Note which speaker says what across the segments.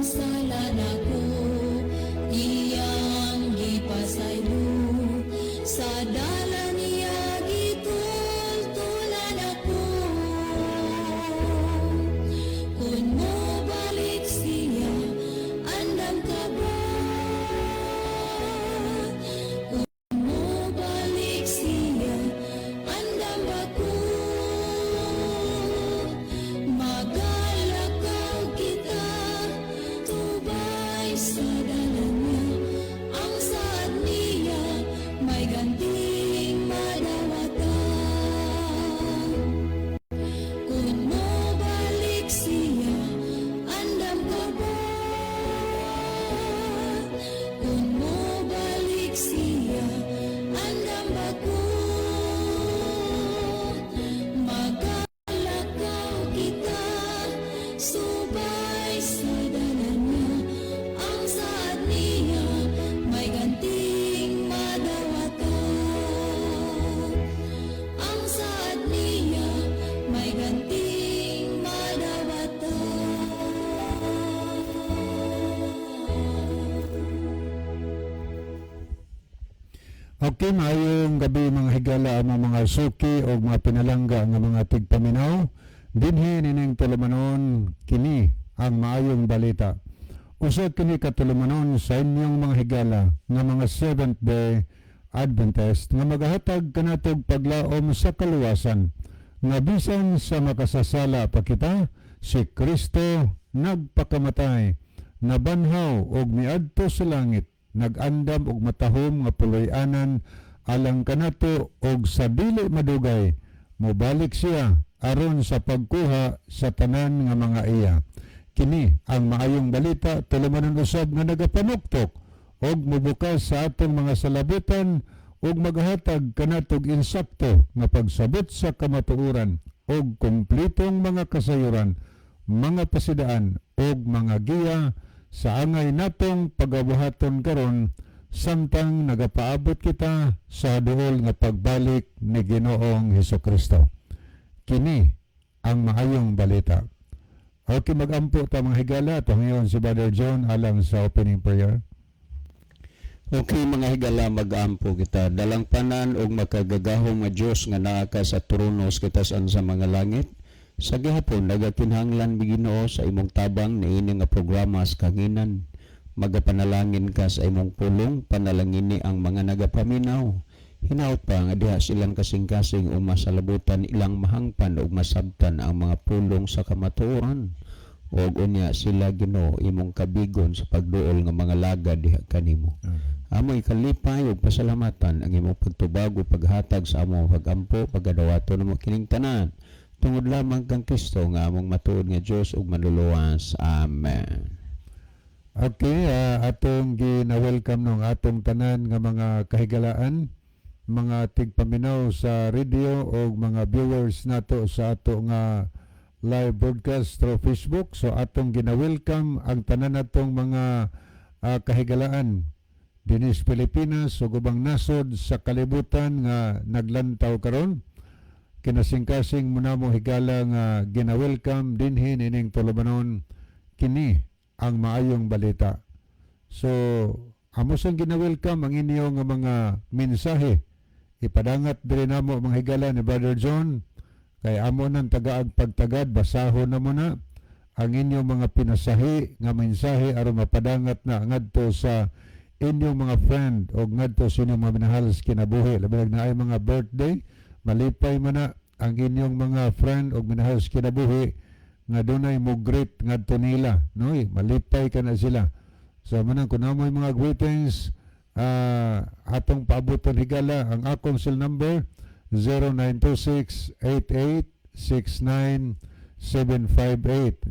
Speaker 1: Sala nako iyang gipasaylo, sa dalan niya gitultulan ako. Kung mobalik siya, andam ka ba? Kung mobalik siya, andam ba ko? Magalakaw kita tubay sa dalan niya. Ang saad niya may ganting madawatan. Kung mobalik siya, andam ka ba? Kung mobalik siya, andam ba ko? Magalakaw kita subay sa dalan niya. Ang saad niya may ganting madawatan. Ang saad niya may ganting madawatan.
Speaker 2: Okay, maayong gabi, mga higala, ang mga suki o mga pinalangga nga mga tigpaminaw. Dinhi nining tulumanon, kini ang maayong balita. Usa kini katulumanon sa inyong mga higala nga mga Seventh Day Adventist nga magahatag kanatog paglaom sa kaluwasan nga bisan sa makasasala pa kita, si Kristo nagpakamatay, nabanhaw og miadto sa langit, nag-andam og matahom nga puloy-anan alang kanato, og sa dili madugay mobalik siya aron sa pagkuha sa tanan nga mga iya. Kini ang maayong balita, tulumanon usab nga nagapanuktok og mobukas sa atong mga salabutan ug maghatag kanatog insakto nga pagsabot sa kamatuoran ug kumpletong mga kasayuran, mga pasidaan ug mga giya sa angay natong pagabuhaton karon samtang nagapaabot kita sa duol nga pagbalik ni Ginoong Hesukristo. Kini ang maayong balita. Okay, magampo ta, mga higala. Ito ngayon si Brother John alang sa opening prayer.
Speaker 3: Okay, mga higala, mag-ampo kita. Dalangpanan og makagagahom nga Dios nga naa ka sa trono sa kitasan sa mga langit. Sa gihapon nagakinahanglan mi, Ginoo, sa imong tabang niini nga programa sa kahanginan. Magapanalangin ka sa imong pulong, panalangini ang mga nagapaminaw. Hinaut pa nga diha silang kasing-kasing o masalabutan ilang mahangpan ug masabtan ang mga pulong sa kamatuoran. Ug unya sila, Ginoo, imong kabigon sa pagduol nga mga lagad diha kanimo. Amoy kalipay ug pasalamatan ang imong pagtubag ug paghatag sa among pagampo, pagadawaton namo kining tanan tungod lamang kang Kristo nga among matuod nga Dios ug manluluwas. Amen.
Speaker 2: Okay, atong gina-welcome nung atong tanan nga mga kahigalaan, mga tigpaminaw sa radio o mga viewers nato sa ato nga live broadcast through Facebook. So atong gina-welcome ang tanan natong mga kahigalaan dinis Pilipinas ug ubang nasod sa kalibutan nga naglantaw karon. Kinasingkasing muna mo, higala, nga gina-welcome dinhi nining tulumanon, kini ang maayong balita. So, amo sang gina-welcome ang inyo nga mga mensahe. Ipadangat diri namo, mga higala, ni Brother John kay amo nang tagaag pagtagad, basahon na mo na ang inyong mga pinasahi nga mensahe aron mapadangat na ngadto sa inyong mga friend o ngadto sa inyong mga minahal sa kinabuhi. Labi na ay mga birthday, malipay man na ang inyong mga friend o minahal sa kinabuhi nga dunay mo greet ngadto nila, no? Eh, malipay ka na sila. So manang kung namoy mga greetings, atong paabuton, higala, ang akong cell number 0926-8869-758.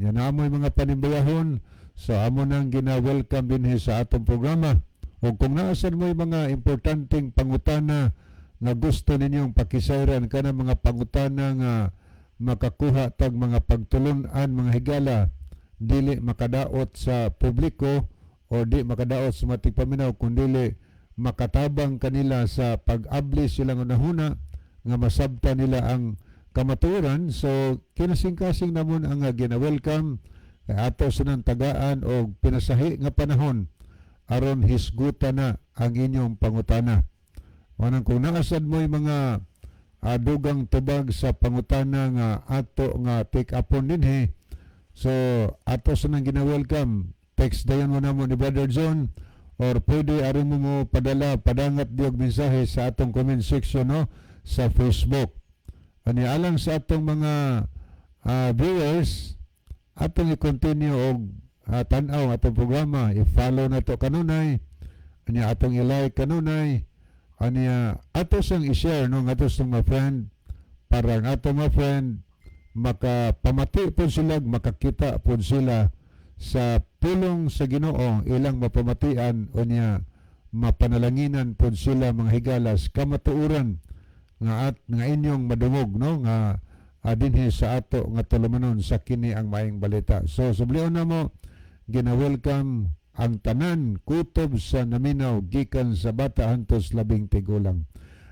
Speaker 2: Yan amoy mga panimbayahon, so amo nang gina-welcome dinhi sa atong programa. O kung naasan mo yung mga importanteng pangutana nga gusto ninyong pakisayran, kana mga pangutana nga makakuha tag mga pagtulunan, mga higala, dili makadaot sa publiko o di makadaot sa mga tigpaminaw, kundili makatabang kanila sa pag-abli silang unahuna nga masabta nila ang kamatuoran. So kinasing-kasing namon ang gina-welcome. Kay ato sa tagaan og pinasahi nga panahon aron hisgutan na ang inyong pangutana. Manang kung naasad mo'y mga dugang tubag sa pangutana nga ato nga take upon dinhi, so ato sa nang gina-welcome, text dayon mo namo ni Brother John or pwede aron mo mo padala padangat diog mensahe sa atong comment section, no, sa Facebook. Ani alang sa atong mga viewers, atong i-continue og tan-aw atong programa, i-follow na to kanunay, anya atong i-like kanunay, anya ato sang i-share, no, ato sa mga friend para ang ato mga friend makapamati po sila, makakita po sila sa pulong sa Ginoo, ilang mapamatian unya mapanalanginan po sila, mga higalas, kamatuoran nga at nga inyong madungog, no, nga dinhi sa ato nga tulumanon sa kini ang maayong balita. So sublion na mo gina-welcome ang tanan kutob sa naminaw gikan sa bata hantos labing tigulang.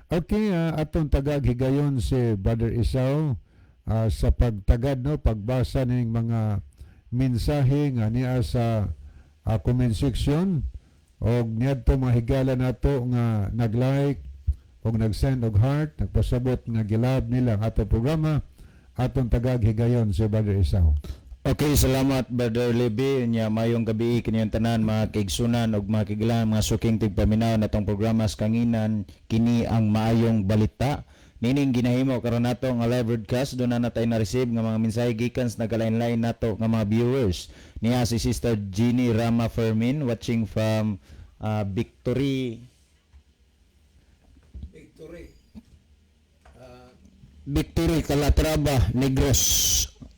Speaker 2: Okay, atong tagag higayon si Brother Isao sa pagtagad, no, pagbasa ning mga mensahe nga niya sa comment section og niadto mga higala nato nga nag-like og nag-send og heart, nagpasabot nga gilab nila ang atong programa. Atong tagag higayon si Brother Isao.
Speaker 4: Okay, salamat, Brother Libby. Nya mayong gabi kinyong tanan, mga kaigsunan ug mga kaiglan, mga suking tigpaminaw natong programa sa kanginan, kini ang maayong balita. Nining ginahimo karon nato nga live broadcast, doon na natay na-receive nga mga mensahe gikan sa nagkalain-lain nato nga mga viewers. Niya si Sister Jeannie Rama Fermin watching from Victory.
Speaker 5: Victory.
Speaker 3: Victory Calatrava, Negros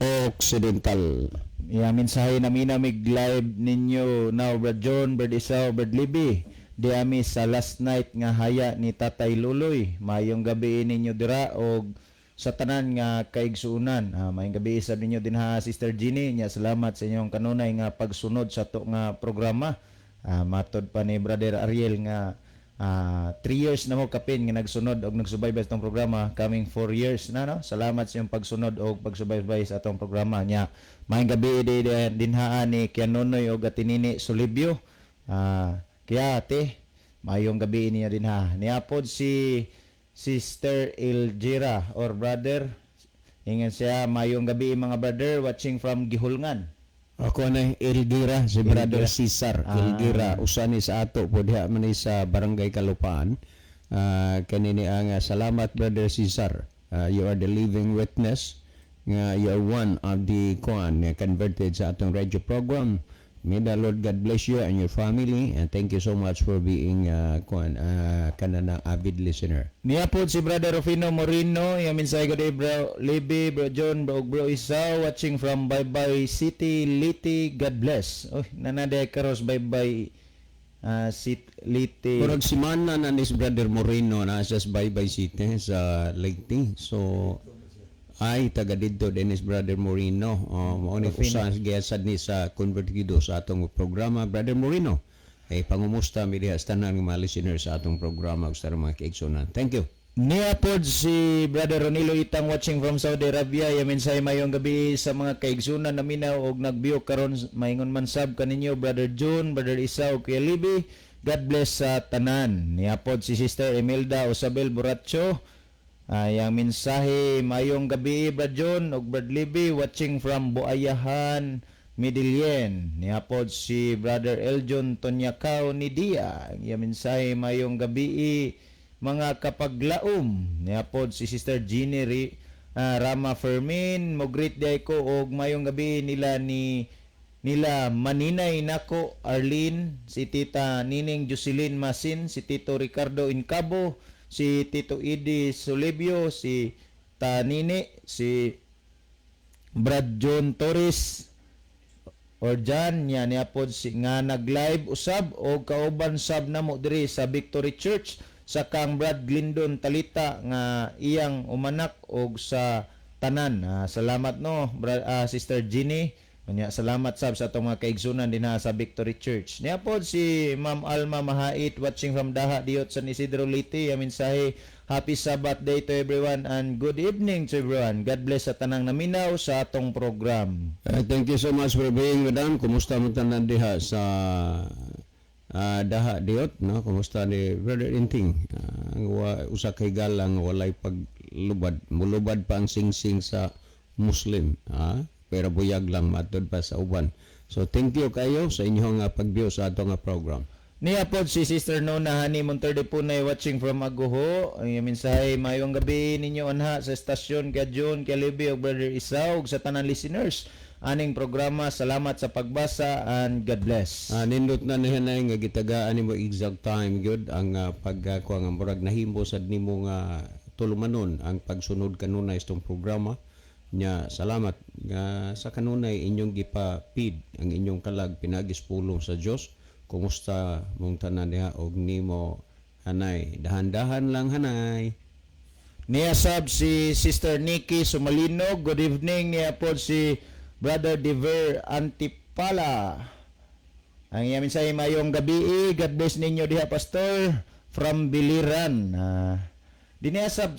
Speaker 3: Occidental.
Speaker 4: Ya, mensahe namin namig live ninyo now, Brad John, Brad Isao, Brad Libby. Di ami sa last night nga haya ni Tatay Luloy. Mayong gabi ninyo dira og sa tanan nga kaigsuonan. Mayong gabi sa ninyo din ha, Sister Jeannie. Nya salamat sa inyong kanunay nga pagsunod sa to nga programa. Matod pa ni Brother Ariel nga 3 years na mo kapin nga nagsunod og nagsubaybay sa atong programa, coming 4 years na, no. Salamat sa inyong pagsunod og pagsubaybay sa atong programa. Nya maayong gabi di, di, dinhaan ni Kianonoy og Atinini Solibio. Kaya ate, maayong gabi niya dinha. Niapod si Sister Iljira or brother. Ingon siya, "Maayong gabi mga brother, watching from Gihulngan."
Speaker 3: Ako na Elgira, si Brother Cesar Elgira, usa ni sa ato po diha man ni sa Barangay Kalupaan. Kanini ang salamat, Brother Cesar. You are the living witness nga you are one of the kuan nga converted sa atong radio program. May the Lord God bless you and your family, and thank you so much for being kuan kanana avid listener.
Speaker 4: Niya po si Brother Rufino Moreno, yung mensahe ko di Bro Libby, Bro John, Bro, Bro Isao, watching from Baybay City, Leyte, God bless. Uy, nanade karos Baybay City, Leyte.
Speaker 3: Murag simana na ni si Brother Moreno na sa Baybay City sa Leyte. So ay taga didto Dennis Brother Moreno. Oh, mao ni usa giyasad ni sa konvertido sa atong programa, Brother Moreno. Eh pangumusta mi diha sa tanan nga mga listeners sa atong programa ug sa mga kaigsunan. Thank you.
Speaker 4: Niya po si Brother Ronilo Itang watching from Saudi Arabia. Ya mensahe, "Mayong gabi sa mga kaigsunan naminaw og nagbiyo karon. Maingon man sab kaninyo, Brother June, Brother Isao, Kuya Libby. God bless sa tanan." Niya po si Sister Imelda Osabel Buracho. Ay, ang mensahe, "Mayong gabi, Brad John ug Brad Libby, watching from Buayahan, Medellin." Niapod si Brother Eljon Tonyakaw ni Dia. Ang iyang mensahe, "Mayong gabi mga kapaglaom." Niapod si Sister Jeannie Rama Fermin, "Mo-greet di ko og mayong gabi nila ni nila Maninay nako Arlene, si Tita Nining Jocelyn Masin, si Tito Ricardo Incabo, si Tito Idi Solibio, si Tanini, si Brad John Torres or Jan." Nya niapod si nga nag-live usab og kauban sab namo diri sa Victory Church sa kang Brad Glindon Talita nga iyang umanak og sa tanan. Salamat no, Brad, Sister Jeannie. Unya salamat sab sa atong mga kaigsunan dinha sa Victory Church. Niya pod si Ma'am Alma Mahait watching from Daha Diot, San Isidro, Leyte. Ang mensahe, Happy Sabbath day to everyone and good evening to everyone. God bless sa tanang naminaw sa atong program.
Speaker 3: Thank you so much for being, madam. Kumusta mo tanan diha sa Daha Diot, no? Kumusta ni Brother Inting? Ang usa kay galang walay paglubad. Mulubad pa ang singsing sa Muslim, ah? Pero buyag lang matud pa sa uban. So thank you kayo sa inyong pag-view sa atong program.
Speaker 4: Niya pod si Sister Nona Hani Monterde Punay watching from Aguho. Ang mensahe, mayong gabi ninyo anha sa estasyon, kay John, kay Libby ug Brother Isaw ug sa tanan listeners aning programa. Salamat sa pagbasa and God bless.
Speaker 3: Nindot na niya na nga gitagaan nimo exact time gyud ang pagkuha nga murag nahimo sad nimo nga tulumanon ang pagsunod kanunay sa programa nya. Salamat nga sa kanunay inyong gipa-feed ang inyong kalag pinaagi sa pulong sa Dios. Kumusta mong tanan diha og nimo, Hanay? Dahan-dahan lang, Hanay.
Speaker 4: Niya sab si Sister Nikki Sumalinog. Good evening. Niya po si Brother Dever Antipala. Ang iya mensahe, mayong gabi. God bless ninyo diha, Pastor, from Biliran. Diniya sab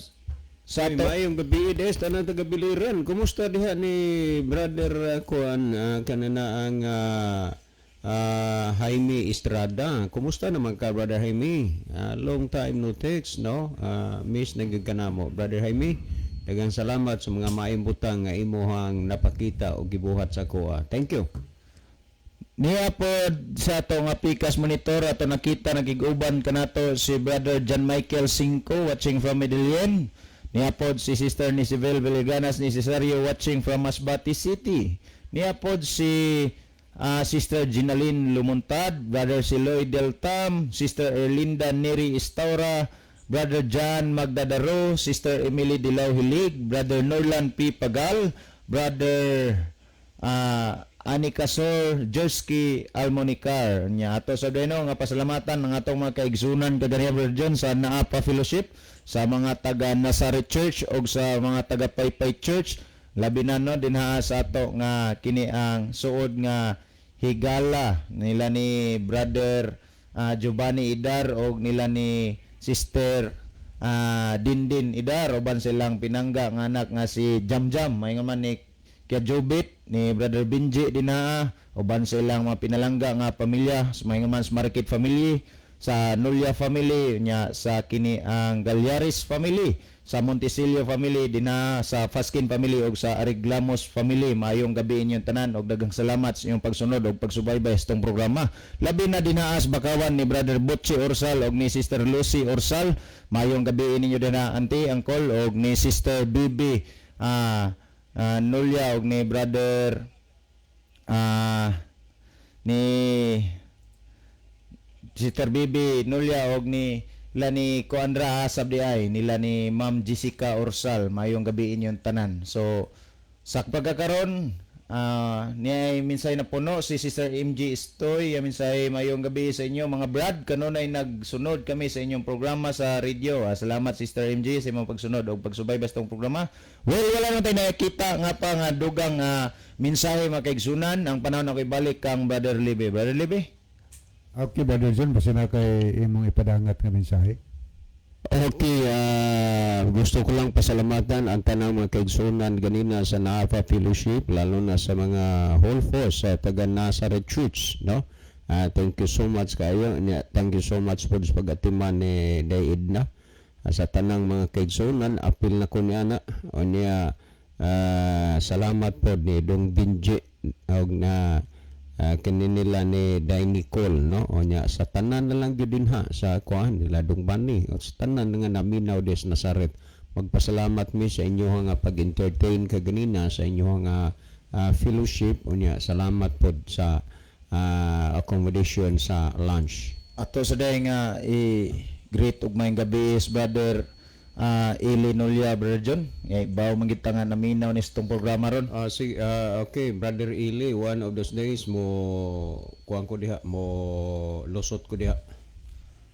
Speaker 4: sa
Speaker 3: Ay, maayong gabi des tanan taga Biliran. Kumusta diha ni Brother kuan kanana ang Jaime Estrada? Kumusta naman ka, Brother Jaime? Long time no text, no? Miss na gyud ka namo, Brother Jaime. Daghang salamat sa mga maayong butang nga imuhang napakita o gibuhat sa kuha. Thank you.
Speaker 4: Niya po sa ato nga Pikas monitor, ato nakita nagiguban kanato si Brother John Michael Cinco watching from Medellin. Niya po si Sister ni Sibel Villeganas ni Cesario watching from Masbate City. Niya po si Sister Ginaline Lumuntad, Brother Siloy Del Tam, Sister Erlinda Neri Estaura, Brother John Magdadaro, Sister Emily Dilaw Hilig, Brother Norlan P. Pagal, Brother Anika Sor Jersky Almonicar. Nya ato sa deno nga pasalamatan ang atong mga kaigsunan kaganiha, Brother John, sa Naapa Fellowship, sa mga taga Nazareth Church og sa mga taga Paypay Church, labi na no dinha sa ato nga kini ang suod nga higala nila ni Brother Giovanni Idar og nila ni Sister Dindin Idar uban silang pinangga nga anak nga si Jamjam, may nga man ni Kuya Jobit, ni Brother Benji dinaa uban sa ilang mga pinalangga nga pamilya, sa mga man sa Marikit family, sa Nulia family nya, sa kini ang Galyaris family, sa Montesilio family dinaa, sa Faskin family ug sa Ariglamos family. Maayong gabi inyong tanan ug daghang salamat sa inyong pagsunod ug pagsubaybay sa itong programa, labi na dinaa sa Bakawan ni Brother Butchie Orsal ug ni Sister Lucy Orsal. Maayong gabi ninyo dinaa, auntie, uncle, ug ni Sister Bibi Nulia ug ni Brother ni Sister Bibi Nulia og ni Lani Coandra Asab di ay nila ni Ma'am Jessica Orsal. Mayong gabi inyong tanan. So sa pagkakaron niya ay minsay na puno si Sister MG Estoy. Minsay, mayong gabi sa inyo mga brad, kanunay nagsunod kami sa inyong programa sa radio. Salamat, Sister MG, sa imong pagsunod og pagsubaybay sa itong programa. Well, wala na tayo nakita nga pa nga dugang mensahe, mga kaigsunan. Ang panahon ako ibalik kang Brother Libe. Brother Libe.
Speaker 2: Okay, Brother John, basta na kay imong ipadangat nga mensahe.
Speaker 3: Okay, gusto ko lang pasalamatan ang tanang mga kaigsunan ganina sa Naafa Fellowship, lalo na sa mga whole force sa taga Nazareth Church, no? Thank you so much kayo. Nya, thank you so much po sa pag-atiman ni Day Edna. Sa tanang mga kaigsunan, apil na ko niya na. O niya, salamat po ni Dong Binji og na kini nila ni Day Nicole, no? O nya sa tanan na lang gyud dinha sa kuan nila Dong Bani o sa tanan nga naminaw des Nazareth, magpasalamat mi sa inyo nga pag-entertain kaganina sa inyo nga fellowship. Unya salamat pod sa accommodation sa lunch.
Speaker 4: Ato sa day nga i-greet og maayong gabi is Brother Eli Nolia, Brother John. Eh, bawo man gid ta nga naminaw ni itong programa ron.
Speaker 3: Sige, okay, Brother Eli, one of those days mo kuan ko diha, mo lusot ko diha.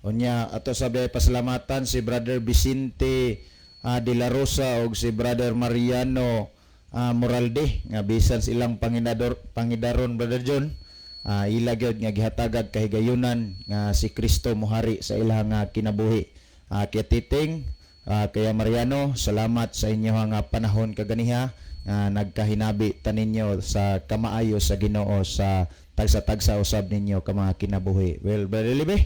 Speaker 4: Unya ato sa day pasalamatan si Brother Vicente De La Rosa og si Brother Mariano Moralde nga bisan silang panginador pangidaron, Brother John, ila gyud nga gihatagag kahigayunan nga si Kristo mohari sa ilang nga kinabuhi. Kaya Titing Kaya Mariano, salamat sa inyo nga panahon kaganiha nga nagkahinabi ta ninyo sa kamaayo sa Ginoo sa tagsa-tagsa usab ninyo ka mga kinabuhi. Well, Brother Libe?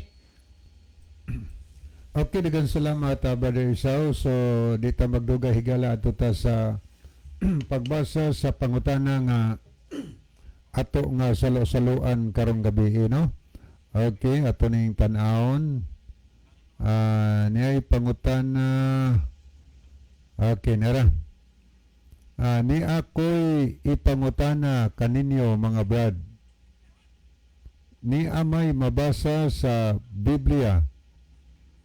Speaker 2: Okay, daghang salamat, Brother Isao. So, di ta magdugay, higala, ato ta sa pagbasa sa pangutana nga ato nga salo-saluan karong gabi, no? Okay, ato ning tan-awon. Niay pangutana. Okay, nara. Ni ako'y ipangutana kaninyo, mga brad. Ni amay mabasa sa Biblia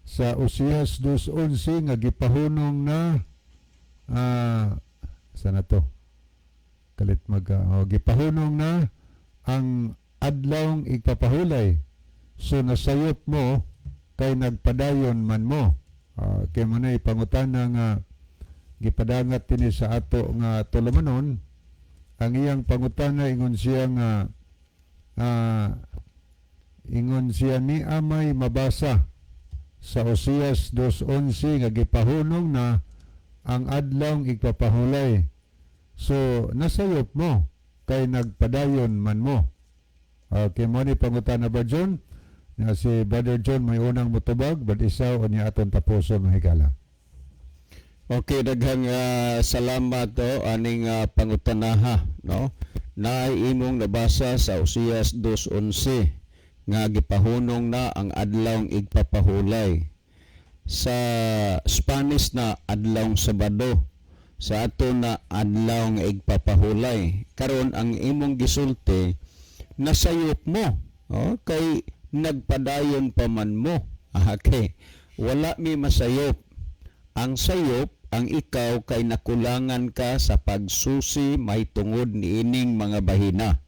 Speaker 2: sa Osias 2:11 nga gipahunong na, sana to kalit mag oh, gipahunong na ang adlawng igpapahulay, so nasayop mo kay nagpadayon man mo? Kay mo na ipangutana nga gipadangat dinhi sa ato nga tulumanon. Ang iyang pangutana, ingon siya ni amay mabasa sa Osias 2:11 nga gipahunong na ang adlawng igpapahulay, so nasayop mo kay nagpadayon man mo? Okay, mo ni pangutana ba, John? Nga si Brother John may unang mutubag, but isaw niya aton tapuson, mga higala.
Speaker 3: Okay, daghang salamat to aning pangutanaha, no? Na imong nabasa sa Osias 2:11 nga gipahunong na ang adlawng igpapahulay. Sa Spanish na adlawng Sabado, sa ato na adlaw nga igpapahulay. Karon ang imong gisulti, nasayop mo, oh, kay nagpadayon pa man mo. Okay. Wala mi masayop. Ang sayop ang ikaw kay nakulangan ka sa pagsusi may tungod niining mga bahina.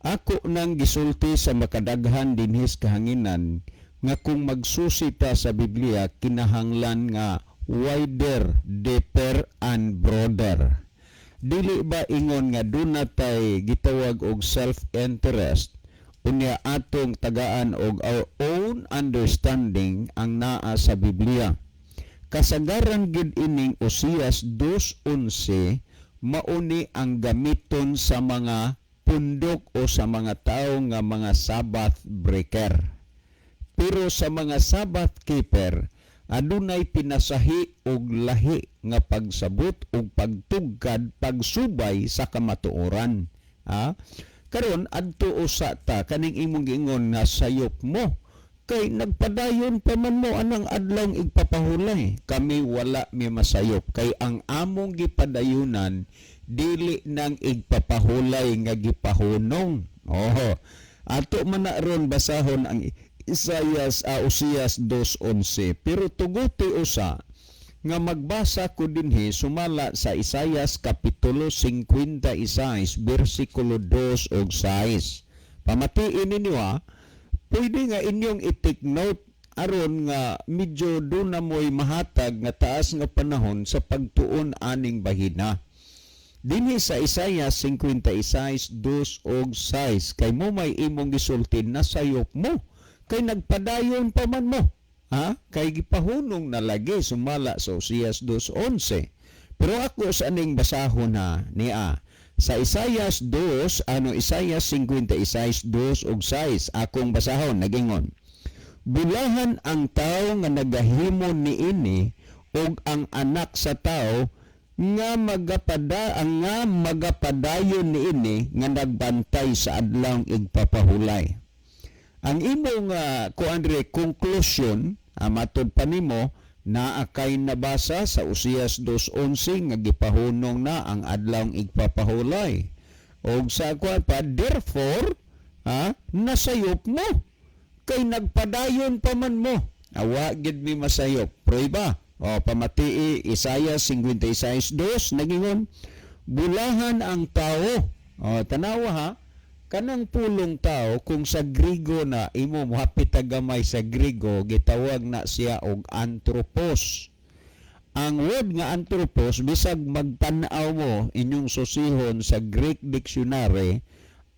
Speaker 3: Ako nang gisulti sa makadaghan dinhis kahanginan nga kung magsusi ta sa Biblia, kinahanglan nga wider, deeper and broader. Dili ba ingon nga duna tay gitawag og self-interest, unya atong tagaan og our own understanding ang naa sa Biblia? Kasagaran gid ining Osias 2:11 mauni ang gamiton sa mga pundok o sa mga tao nga mga Sabbath breaker. Pero sa mga Sabbath keeper, adunay pinasahi og lahi nga pagsabot ug pagtugkad, pagsubay sa kamatuoran. Ha? Karon adto usa ta kaning imong giingon nga sayop mo kay nagpadayon pa man mo anang adlawng igpapahulay. Kami wala mi masayop kay ang among gipadayunan dili nang igpapahulay nga gipahunong. Oho. Ato man na ron basahon ang Isayas a Osias 2:11, pero tuguti usa nga magbasa ko dinhi sumala sa Isayas kapitulo 56 bersikulo 2 ug 6. Pamatiin ninyo ha, pwede nga inyong i-take note aron nga medyo doon na mo'y mahatag nga taas nga panahon sa pagtuon aning bahina. Dinhi sa Isaiah 56, 2 ug 6, kay mo may imong gisulti na sayop mo kay nagpadayon pa man mo. Ha? Kay gipahunong na lagi sumala sa Osias 2:11. Pero ako sa aning basahon na niya sa Isaiah 2, ano, Isaiah 56, 2 ug 6, akong basahon, nagingon: "Bulahan ang tao nga nagahimo niini ug ang anak sa tao nga ang nga magapadayon niini nga nagbantay sa adlawng igpapahulay." Ang imong kuan re conclusion, matud pa nimo naa kay nabasa sa Osias 2:11 nga gipahunong na ang adlawng igpapahulay. Og sa kuan pa, therefore, ha, nasayop mo kay nagpadayon pa man mo. Awa gid mi masayop. Prueba. O pamatii Isaiah 56:2, nagingon: "Bulahan ang tao." O tanawa ha, kanang pulong tao, kung sa Grigo na imo mohapit gamay sa Grigo, gitawag na siya og anthropos. Ang word nga anthropos, bisag magtan-aw mo inyong susihon sa Greek dictionary,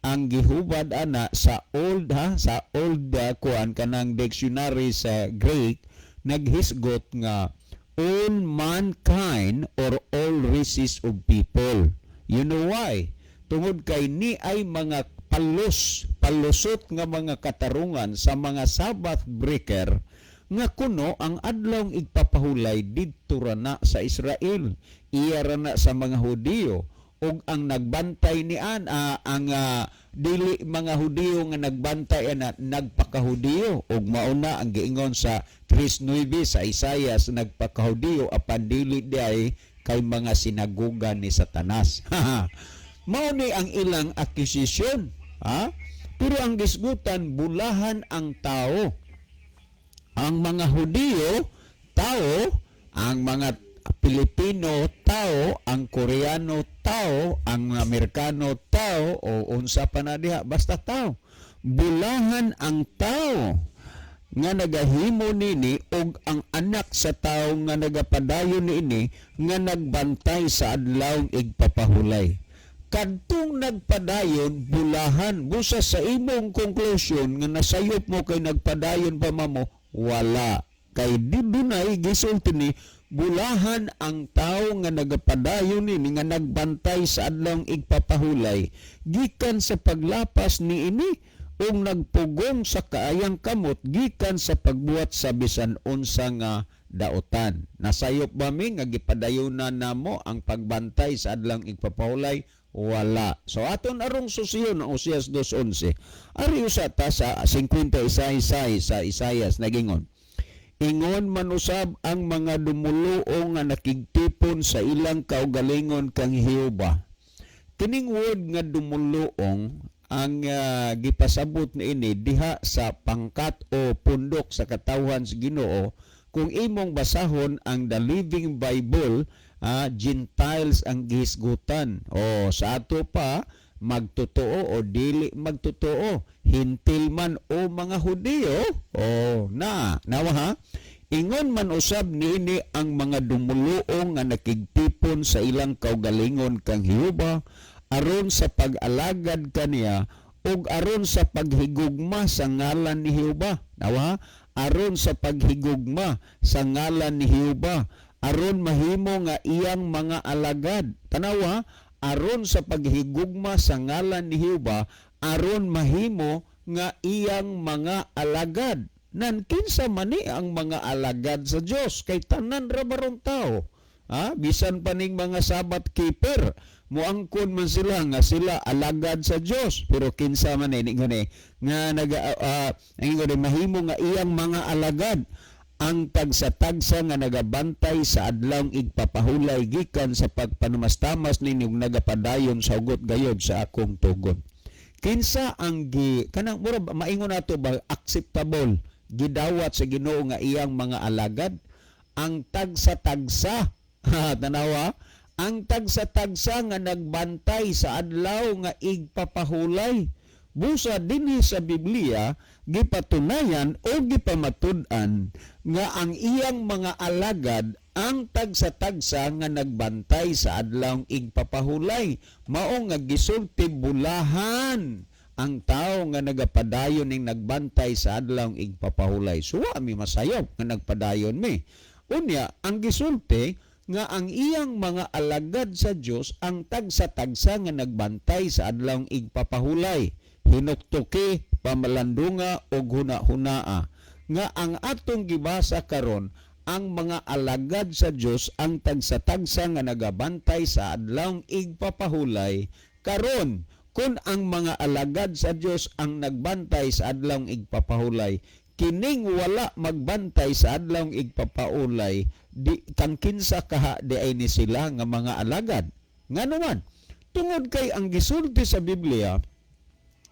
Speaker 3: ang gihubad ana sa old, ha, sa old kuan kanang dictionary sa Greek, naghisgot nga All mankind or all races of people. You know why? Tungod kay ni ay mga palusot nga mga katarungan sa mga Sabbath breaker nga kuno ang adlawng igpapahulay didto ra na sa Israel, iya ra na sa mga Hudiyo, ug ang nagbantay nian ang dili mga Hudiyo nga nagbantay ana nagpakahudiyo, ug mao na ang giingon sa 3:9 sa Isaias, nagpakahudiyo apan dili diay kay mga sinaguga ni Satanas. Mao ni ang ilang accusation, ha? Pero ang gisgutan, bulahan ang tao. Ang mga Hudiyo tao, ang mga Pilipino tao, ang Koreano tao, ang Amerikano tao, o unsa pa na diha, basta tao. Bulahan ang tao nga nagahimo nini og ang anak sa tao nga nagapadayon niini nga nagbantay sa adlawng igpapahulay. Kadtong nagpadayon, bulahan. Busa sa imong conclusion nga nasayop mo kay nagpadayon pa mamo, wala. Kay di dunay gisulti ni bulahan ang tao nga nagapadayon nini nga nagbantay sa adlawng igpapahulay gikan sa paglapas niini ug nagpugong sa kaayang kamot gikan sa pagbuhat sa bisan unsa nga daotan. Nasayop ba mi nga gipadayonan namo ang pagbantay sa adlawng igpapahulay? Wala. So aton arong susiyon ang Osias 2:11. Ari usa ta sa 56 sa Isayas nagingon. Ingon man usab ang mga dumuluong nga nakigtipon sa ilang kaugalingon kang Jehova. Kining word nga dumuluong ang gipasabot niini diha sa pangkat o pundok sa katawhan sa Ginoo. Kung imong basahon ang The Living Bible, Gentiles ang gihisgutan. O sa ato pa magtotoo o dili magtotoo, Hentil man o mga Hudiyo, o na nawa ha. Ingon man usab niini ang mga dumuluong nga nakigtipon sa ilang kaugalingon kang Jehova aron sa pag-alagad kaniya ug aron sa paghigugma sa ngalan ni Jehova. Nawa, aron sa paghigugma sa ngalan ni Jehova, aron mahimo nga iyang mga alagad. Tanawa, aron sa paghigugma sa ngalan ni Jehova, aron mahimo nga iyang mga alagad. Nan kinsa man ni ang mga alagad sa Dios? Kay tanan ra barong tao. Ha? Bisan pa ning mga Sabbath keeper, muangkon man sila nga sila alagad sa Dios, pero kinsa man ni ngani nga naga ang mahimo nga iyang mga alagad ang tagsa-tagsa nga nagabantay sa adlawng igpapahulay gikan sa pagpanumastamas ninyo nagapadayon sa hugot gayod sa akong tugon. Kinsa ang gi kanang mura maingon nato ba acceptable gidawat sa Ginoo nga iyang mga alagad? Ang tagsa-tagsa, tanawa, ang tagsa-tagsa nga nagbantay sa adlaw nga igpapahulay. Busa dinhi sa Biblia gipatunayan o gipamatud-an nga ang iyang mga alagad ang tagsa-tagsa nga nagbantay sa adlawng igpapahulay. Mao nga gisulti bulahan ang tao nga nagapadayon ning nagbantay sa adlawng igpapahulay. So wa mi masayop nga nagpadayon mi. Unya ang gisulti nga ang iyang mga alagad sa Dios ang tagsa-tagsa nga nagbantay sa adlawng igpapahulay. Hinuktuki, pamalandunga og huna-hunaa nga ang atong gibasa karon ang mga alagad sa Dios ang tagsa-tagsa nga nagabantay sa adlawng igpapahulay. Karon kun ang mga alagad sa Dios ang nagbantay sa adlawng igpapahulay, kining wala magbantay sa adlawng igpapaulay, di kang kinsa kaha di ay ni sila nga mga alagad? Ngano man, tungod kay ang gisulti sa Biblia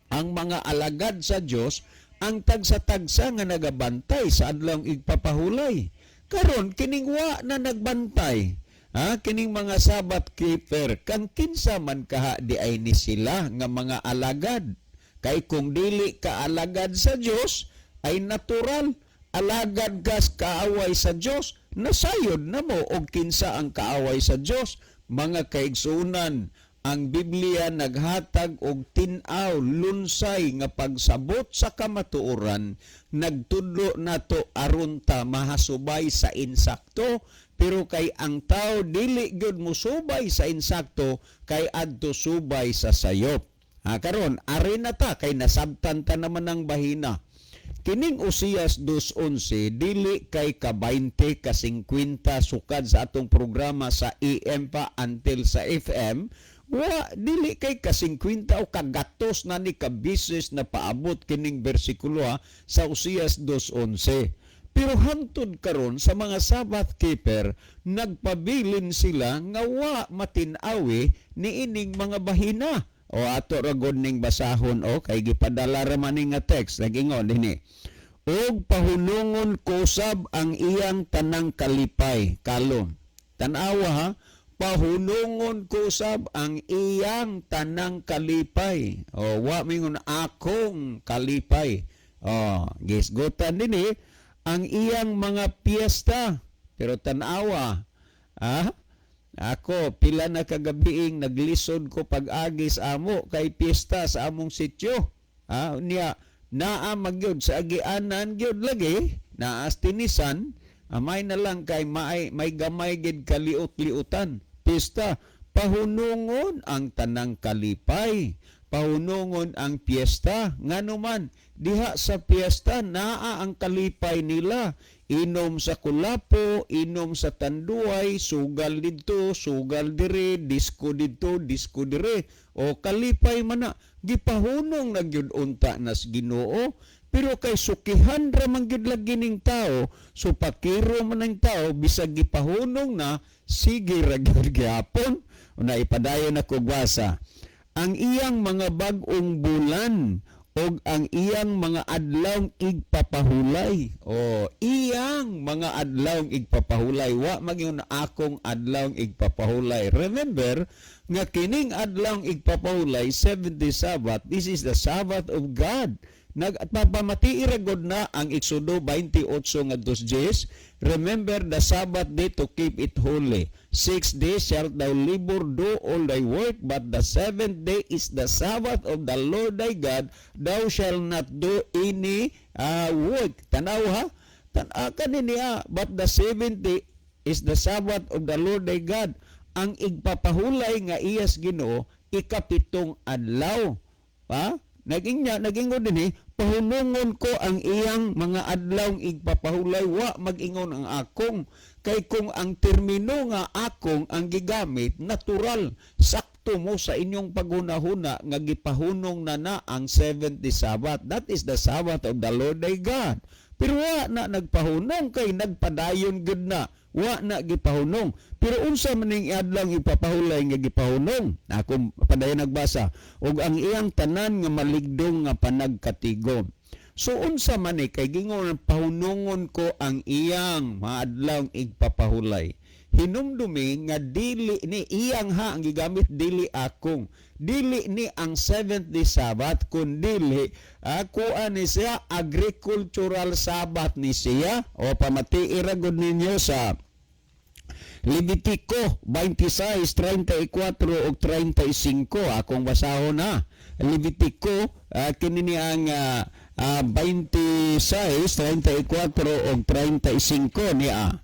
Speaker 3: ang mga alagad sa Dios ang tagsa-tagsa nga nagabantay sa adlawng igpapahulay. Karon kining wa na nagbantay, ha, kining mga Sabbath keeper, kang kinsa man kaha di ay ni sila nga mga alagad? Kay kung dili ka alagad sa Dios ay natural alagad kas kaaway sa Dios. Nasayod na mo og kinsa ang kaaway sa Dios. Mga kaigsunan, Ang Biblia naghatag og tin-aw, lunsay nga pagsabot sa kamatuoran, nagtudlo nato aron ta mahasubay sa insakto, pero kay ang tao dili gyud musubay sa insakto kay adto subay sa sayop. Ha, karon ari na ta kay nasabtan ta naman ang bahina. Kining Osias 2:11 dili kay ka 20 ka 50 sukad sa atong programa sa AM pa until sa FM, wa dili kay ka 50 o kagatos na ni ka bises na paabot kining bersikulo ha, sa Osias 2:11. Pero hantod karon sa mga Sabbath keeper, nagpabilin sila nga wa matin-awi niining mga bahina. O ato ra gud ning basahon o kay gipadala ra man ni nga text, nagingon dinhi. "Og pahunungon ko sab ang iyang tanang kalipay." Kalom. Tan-awa ha, pahunungon ko sab ang iyang tanang kalipay. O wa mingon akong kalipay. O gisgutan dinhi ang iyang mga piyesta. Pero tan-awa, ah, ako, pila na kagabiing naglisod ko pag-agi sa amo kay piyesta sa among sityo. Ah, niya, naa magyud sa agianan gyud lagi, naa tinisan, amay na lang kay may gamay gid kaliut-liutan. Piyesta, pahunungon ang tanang kalipay, pahunungon ang piyesta. Ngano man, diha sa piyesta naa ang kalipay nila. Inom sa kulapo, inom sa tanduay, sugal didto, sugal dire, disco didto, disco dire. O kalipay man na, gipahunong na gyud unta nas Ginoo. Pero kay sukihan ra man gyud lagi ning tao, so pakiro man ang tao, bisag gipahunong na, sige ra gyud gyapon. Una ipadayon ako basa. "Ang iyang mga bag-ong bulan og ang iyang mga adlawng igpapahulay." O iyang mga adlawng igpapahulay, wa magyun akong adlawng igpapahulay. Remember nga kining adlawng igpapahulay, 70 Sabbath, this is the Sabbath of God. Nagpapamati ra gud na ang Exodo 28 ngadto 10. "Remember the Sabbath day to keep it holy. 6 days shalt thou labor, do all thy work, but the seventh day is the Sabbath of the Lord thy God. Thou shalt not do any work." Tanaw ha? Tan-aw kani niya, "But the seventh day is the Sabbath of the Lord thy God." Ang igpapahulay nga iyas Ginoo, ikapitong adlaw. Ha? Naging niya, nagingon din eh, "Pahunungon ko ang iyang mga adlaw igpapahulay," wa mag-ingon ang akong. Kay kung ang termino nga akong ang gigamit, natural, sakto mo sa inyong paghunahuna nga gipahunong na na ang 70 Sabbath. That is the Sabbath of the Lord thy God. Pero wa na nagpahunong kay nagpadayon gud na. Wa na gipahunong. Pero unsa man ning adlaw ipapahulay nga gipahunong? Ako padayon nagbasa. "Og ang iyang tanan nga maligdong nga panagkatigom." So unsa man ni kay gingon "pahunungon ko ang iyang maadlaw igpapahulay"? Hinumdumi nga dili ni iyang ha ang gigamit, dili akong. Dili ni ang seventh day Sabbath, kun dili kuan ni siya, agricultural Sabbath ni siya. O pamati ra gud ninyo sa Levitico 26:34 ug 35, akong basahon na. Levitico kini ni ang 26:34 ug 35 niya.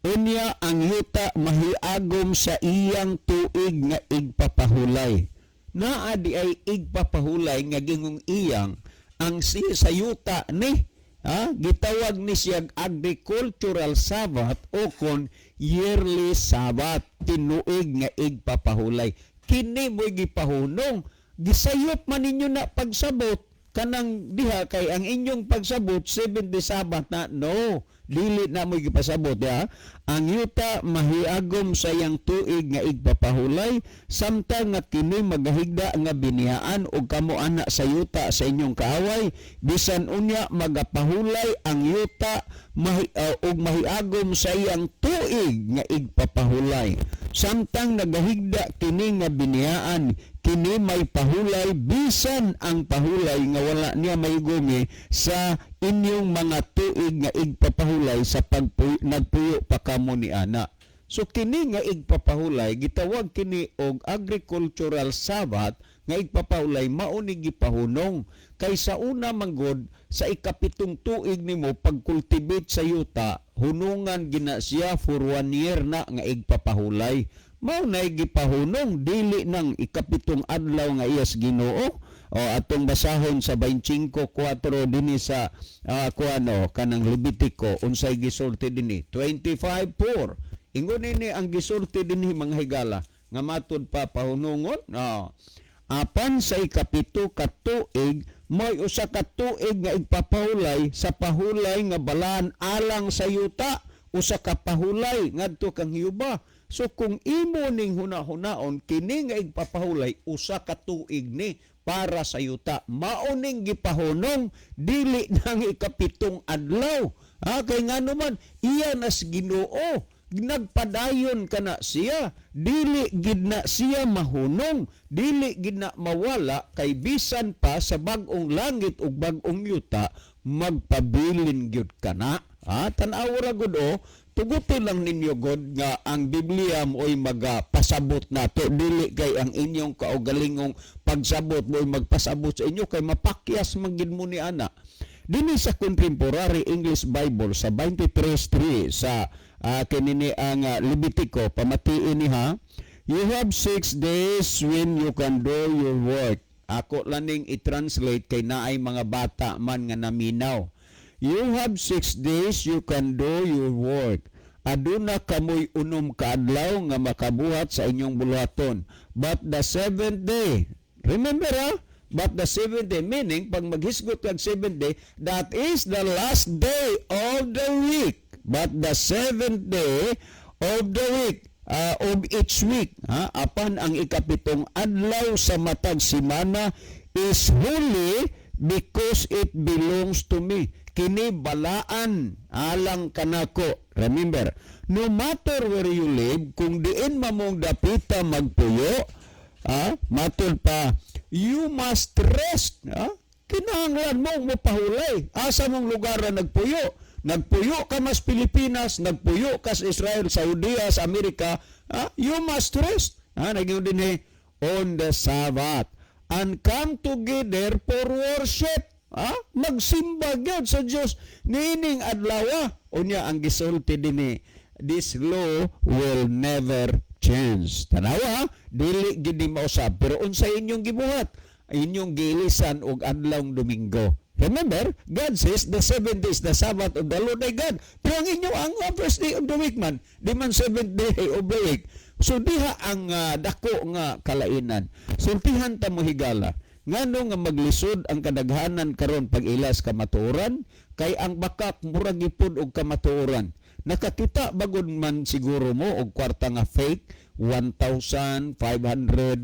Speaker 3: "Unya ang yuta mahiagom sa iyang tuig nga igpapahulay." Naa di ay igpapahulay nga gingong iyang ang si sa yuta ni ha, gitawag ni siya agricultural Sabbath o kon yearly Sabbath, tinuig nga igpapahulay. Kini mo'y gipahunong, gisayop man ninyo na pagsabot kanang diha kay ang inyong pagsabot 70 Sabbath na. No, dili na mo gipasabot ya. "Ang yuta mahiagom sa iyang tuig nga igpapahulay samtang nga kini magahigda nga biniyaan og kamo ana sa yuta sa inyong kaaway. Bisan unya magapahulay ang yuta og mahiagom sa iyang tuig nga igpapahulay samtang nagahigda kini nga biniyaan, kini may pahulay bisan ang pahulay nga wala niya maigumi sa inyong mga tuig nga igpapahulay sa pagpuyo, nagpuyo pa kamo ni ana." So kini nga igpapahulay, gitawag kini og agricultural Sabbath nga igpapahulay, mao ni gipahunong kay sa una manggod, sa ikapitong tuig nimo pagkultivate sa yuta, hunungan gina siya for one year na nga igpapahulay. Mao na gipahunong, dili nang ikapitong adlaw nga iyas Ginoo. O atong basahon sa 25:4 dinhi sa kuano, kanang Levitico, unsay gisulti dinhi. 25:4, ingon ini ang gisulti dinhi, mga higala, nga matud pa pahunungon, no? Apan sa ikapito ka tuig, may usa ka tuig nga igpapahulay sa pahulay nga balaan alang sa yuta, usa ka pahulay ngadto kang Jehova. So kung imo ning hunahunaon, kini nga igpapahulay, usa ka tuig ni para sa yuta, mao ning gipahunong, dili nang ikapitong adlaw. Ha, kay ngano man, iya nas Ginoo, nagpadayon kana siya, dili gid na siya mahunong, dili gid na mawala, kay bisan pa sa bag-ong langit ug bag-ong yuta, magpabilin gyud kana. Ha, tan-aw ra gud o. Tuguti lang ninyo god nga ang Biblia mo'y magapasabot nato, dili kay ang inyong kaugalingong pagsabot mo'y magpasabot sa inyo, kay mapakyas man gid mo ni ana. Dinhi sa Contemporary English Bible, sa 23:3 sa kinini ang Levitico, pamatiin ni ha. "You have 6 days when you can do your work." Ako laning i-translate kay naay mga bata man nga naminaw. "You have 6 days you can do your work." Aduna kamoy 6 ka adlaw nga makabuhat sa inyong buluhaton. "But the seventh day," remember ha? "But the seventh day," meaning pag maghisgot kag seventh day, that is the last day of the week. "But the seventh day of the week, of each week," ha? Apan ang ikapitong adlaw sa matag simana "is holy because it belongs to me." Kini balaan alang kanako. Remember, "no matter where you live," kung diin mamong dapita magpuyo, matul pa, "you must rest." Ha? Kinahanglan mo mopahulay. Asa mong lugar na nagpuyo? Nagpuyo ka mas Pilipinas, nagpuyo ka sa Israel, Saudi, sa Amerika, you must rest. Ha, naging din eh, "on the Sabbath and come together for worship." Ha? Magsimba gyud sa Dios niining adlaw. Unya ang gisulti dinhi, "This law will never change." Tanawa, dili gid ni mausab, pero unsay inyong gibuhat? Inyong giilisan og adlawng Domingo. Remember, God says the seventh day is the Sabbath of the Lord thy God. Pero ang inyo, ang first day of the week man, di man seventh day of the week. So diha ang dako nga kalainan. Sultihan ta mo, higala. Ngano nga maglisod ang kadaghanan karon pag-ilas kamatuoran? Kay ang bakak murag gipud og kamatuoran. Nakakita bagod man siguro mo og kwarta nga fake, 1,500,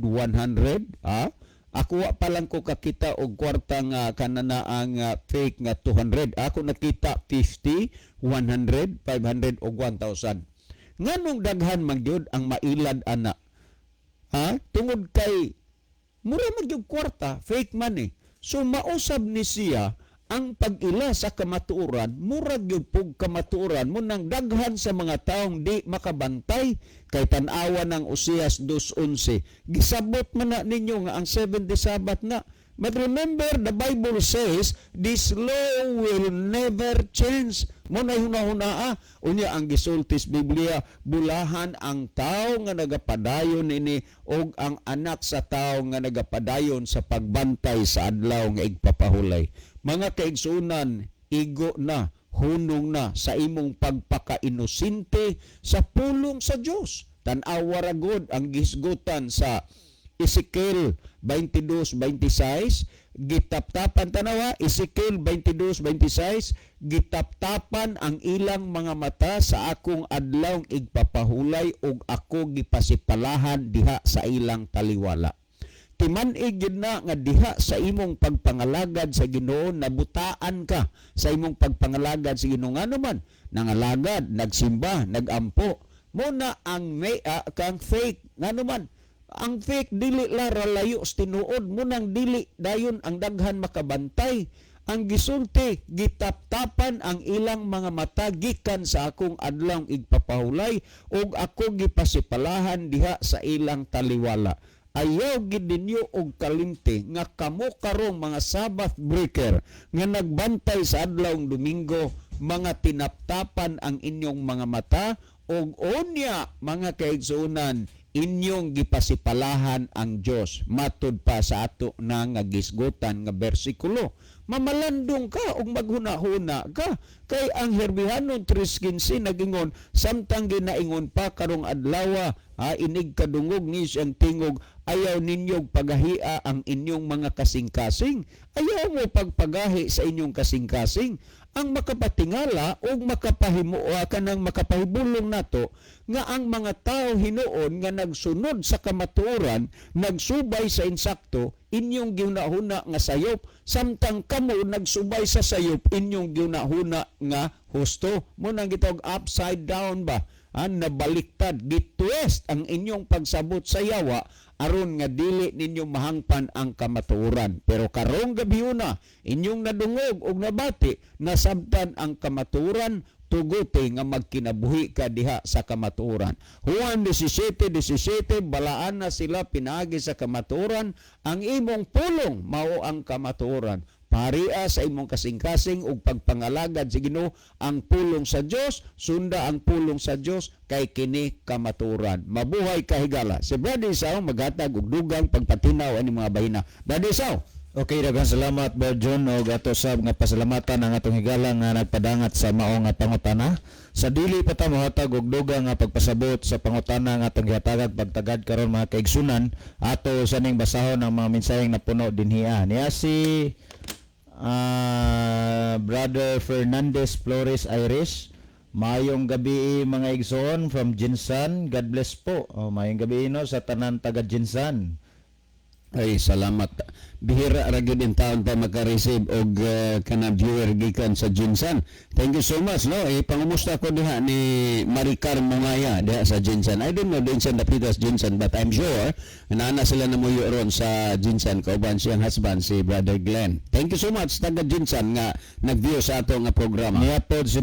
Speaker 3: 100, ah? Ako wa pa lang ko kakita og kwarta nga kanana ang fake nga 200. Ako nakita 50, 100, 500 og 1,000. Nganong daghan man gyud ang mailad ana? Ha? Tungod kay mura man gyud kwarta, fake man eh. So mausab ni siya ang pag-ila sa kamatuoran, murag gyud pug kamatuoran mo nang daghan sa mga taong di makabantay, kay tan-awa ng Oseas 2:11. Gisabot man na ninyo nga ang seventh day Sabbath na. But remember, the Bible says, this law will never change. Mo na hunahunaa. Unya ang gisulti sa Biblia, bulahan ang tao nga nagapadayon ini og ang anak sa tao nga nagapadayon sa pagbantay sa adlaw nga igpapahulay. Mga kaigsunan, igo na, hunong na sa imong pagpaka-inosente sa pulong sa Dios. Tan-awa ra gud ang gisgutan sa Ezekiel 22:26, gitaptapan, tanawa, Ezekiel 22:26, "Gitaptapan ang ilang mga mata sa akong adlaw igpapahulay ug ako gipasipalahan diha sa ilang taliwala." Timan-ig gyud na nga diha sa imong pagpangalagad sa Ginoo, nabutaan ka sa imong pagpangalagad sa Ginoo. Ngano man nangalagad, nagsimba, nagampo mo na ang may kang fake. Ngano man ang fake, dili la layo sa tinuod mo nang dili dayon ang daghan makabantay. Ang gisulti, gitaptapan ang ilang mga mata gikan sa akong adlawng igpapahulay ug ako gipasipalahan diha sa ilang taliwala. Ayaw gid ninyo og kalimti nga kamo karong mga Sabbath breaker nga nagbantay sa adlawng Domingo, mga tinaptapan ang inyong mga mata ug unya, mga kaigsuonan, inyong gipasipalahan ang Dios matud pa sa ato na nga gisgutan nga bersikulo. Mamalandong ka ug maghuna-huna ka kay ang Herbihanon 3:15 nagingon, samtang ginaingon pa karong adlawa, ha, inig kadungog ni siyang tingog, ayaw ninyong pagahia ang inyong mga kasing-kasing. Ayaw mo pagpagahi sa inyong kasing-kasing. Ang makapatingala o makapahimo kanang makapahibulong nato nga ang mga tao hinuon nga nagsunod sa kamatuoran, nagsubay sa insakto, inyong giunahuna nga sayop, samtang kamo nagsubay sa sayop, inyong giunahuna nga husto. Mo nang gitawag upside down ba? An nabaliktad, gitwist ang inyong pagsabot sa yawa aron nga dili ninyo mahangpan ang kamatuoran. Pero karong gabhiona, inyong nadungog og nabati, nasabtan ang kamatuoran, tuguti nga magkinabuhi ka diha sa kamatuoran. Juan 17:17, balaan na sila pinaagi sa kamatuoran, ang imong pulong mao ang kamatuoran. Paria sa imong kasing-kasing ug pagpangalagad sa Ginoo ang pulong sa Dios, sunda ang pulong sa Dios kay kini kamatuoran. Mabuhay ka, higala. Si Brother Isao maghatag og dugang pagpatinaw ani mga bahina. Brother Isao.
Speaker 4: Okay, daghang salamat, Brother John, og ato sab nga pasalamatan ang atong higala nga nagpadangat sa mao nga pangutana. Sa dili pa ta mohatag og dugang nga pagpasabot sa pangutana nga atong gihatagag pagtagad karon, mga kaigsunan, ato sa ning basahon ang mga mensaheng napuno dinhiya. Niya si Brother Fernandez Flores Iris. Maayong gabi, mga igsoon from Jinsan. God bless po. Oh, maayong gabi no sa tanan taga Jinsan.
Speaker 3: Ay, salamat. Bihira ra gyud in taon pa maka-receive og kanang viewer gikan sa Jinsan. Thank you so much, no. Eh, pangumusta ko diha ni Maricar Mungaya diha sa Jinsan. I don't know din sa dapita sa Jinsan, but I'm sure naa na sila namuyo ron sa Jinsan kauban siyang husband, si Brother Glenn. Thank you so much taga Jinsan nga nag-view sa ato nga programa.
Speaker 4: Niya po si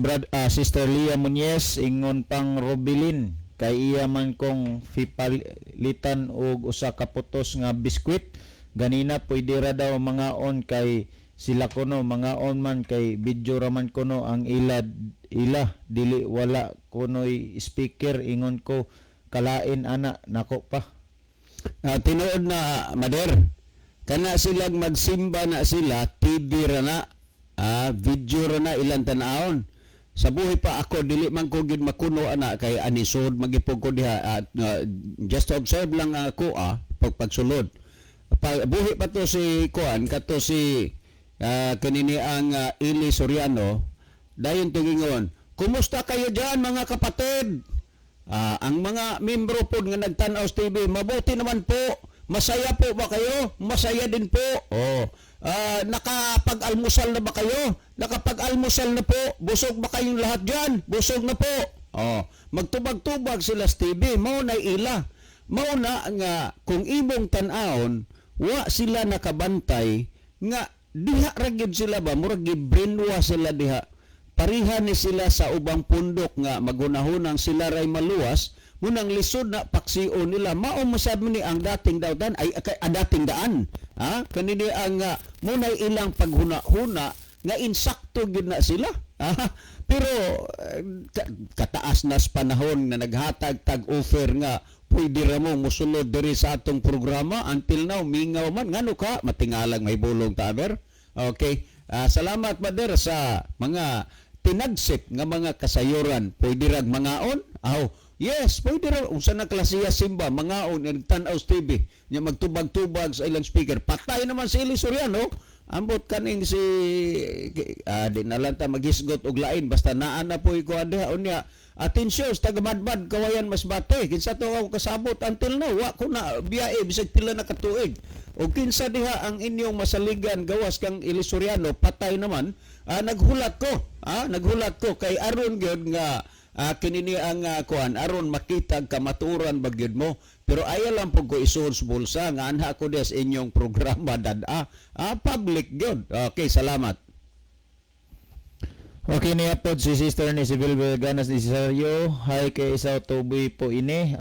Speaker 4: Sister Leah Muñez, ingon pang Robilin kay iya man kong pipalitan og usa ka putos nga biskwit ganina, pwede ra daw mga on kay sila kuno mga on man kay video ra man kuno ang ila ila dili wala kunoy speaker. Ingon ko kalain ana nako pa.
Speaker 3: Tinuod na, Mader. Kana silang magsimba na sila, TV ra na, video ra na ilang tan-awon. Sa buhi pa ako, dili man ko gid makuno ana kay anisod magipog ko diha, just to observe lang ako pag pagsulod. Pa, buhi pa to si kuan kato si kanini ang Ili Soriano, dayon tugingon, "Kumusta kayo diyan, mga kapatid?" Ang mga membro po nga nagtanaw sa TV, "Mabuti naman po. Masaya po ba kayo?" "Masaya din po." Oh. "Nakapag-almusal na ba kayo?" "Nakapag-almusal na po." "Busog ba kayong lahat diyan?" "Busog na po." Oh, magtubag-tubag sila sa TV, mao na ila. Mao na nga kung imong tan-awon, wa sila nakabantay nga diha ra gyud sila ba, murag gi-brainwash sila diha. Pareha ni sila sa ubang pundok nga magunahunang sila ray maluwas, munang lisod na paksion nila. Mao masab ni ang dating dautan ay kay dating daan, ha, kanini ang munay ilang paghuna-huna nga insakto gyud na sila. Ah, pero kataas na sa panahon nga naghatag tag offer nga pwede ra mo musulod diri sa atong programa, until now mingaw man. Ngano ka matingalang may bulong ta, aber? Okay. Salamat, Mader, sa mga tinagsip nga mga kasayuran. Pwede rag mangaon? Aw, yes, pwede ra. Unsa na klasiya simba, mangaon, nagtan-aw sa TV, nya magtubag-tubag sa ilang speaker. Patay naman si Eli Soriano. Ambot kaning si di na lang ta maghisgot og lain basta naa na po ko diha. Unya atensyon sa taga Madbad, Kawayan, Masbate, kinsa to ako kasabot, until now wa ko na biyae bisag pila na katuig. Og kinsa diha ang inyong masaligan gawas kang Eli Soriano, patay naman. Naghulat ko kay aron gyud nga kinini ang kuan aron makita kamatuoran ba gyud mo. Pero ayaw lang pud ko isuod sa bulsa nga anha ko diha sa inyong programa dad-a. Public gyud. Okay, salamat.
Speaker 4: Okay, niya po si sister ni si Vilbel Ganas ni Cesario. Hi kay Isaw Tubi po ini.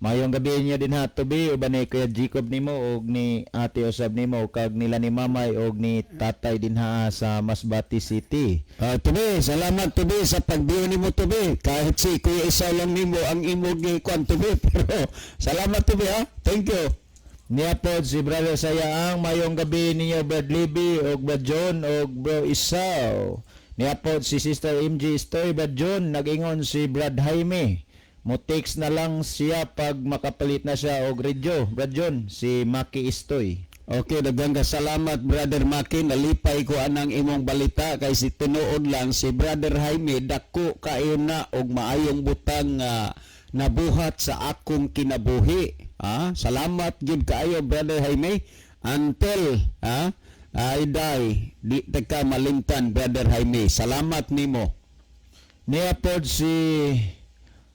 Speaker 4: Mayong gabi niya din ha Tubi, uban ni Kuya Jacob nimo og ni Ate Osab nimo kag nila ni Mamay og ni Tatay din ha sa Masbate City.
Speaker 3: Tubi, salamat Tubi sa pagbiyo nimo Tubi. Kahit si Kuya Isaw lang nimo ang imo gikuan Tubi, pero salamat Tubi ha. Thank you.
Speaker 4: Niya po si Brother Sayaang, mayong gabi ninyo Brad Libby og Brad John og Bro Isaw. Niya po si Sister MG Stoy, Brad John, nag-ingon si Brad Jaime. Mo text na lang siya pag makapalit na siya og radyo. Brad John, si Maki Istoy.
Speaker 3: Okay, daghang salamat Brother Maki, nalipay ko anang imong balita kay si tinuod lang si Brother Jaime dako kaayo na og maayong butang nga nabuhat sa akong kinabuhi. Ah, salamat gyud kaayo Brother Jaime until I die, di ta ka malimtan Brother Jaime. Salamat nimo.
Speaker 4: Niya po si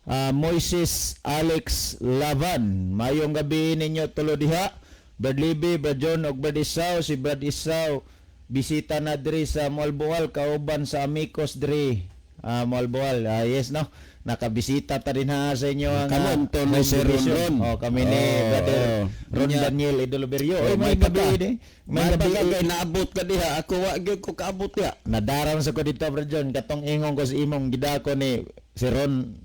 Speaker 4: Moises Alex Lavan. Mayong gabi ninyo tulo diha. Brad Libby, Brad John ug Brad Isaw. Si Brad Isaw bisita na diri sa Moalboal kauban sa Amigos diri. Moalboal. Yes no. Nakabisita ta din ha sa inyo ang
Speaker 3: Kamo, to ni
Speaker 4: home
Speaker 3: Sir Ron
Speaker 4: division.
Speaker 3: Ron.
Speaker 4: Oh, kami ni
Speaker 3: Oh,
Speaker 4: Brother
Speaker 3: oh.
Speaker 4: Ron
Speaker 3: Nya-
Speaker 4: Daniel Idoloberio.
Speaker 3: Oh,
Speaker 4: Oy, may
Speaker 3: may
Speaker 4: gabi
Speaker 3: pagka.
Speaker 4: ni. May
Speaker 3: May
Speaker 4: gabi.
Speaker 3: pagka kay naabot ka diha, ako wa gyud ko kaabot diha.
Speaker 4: Nadaram sa ko dito, Brad John, katong ingong ko sa imong gidako ni si Ron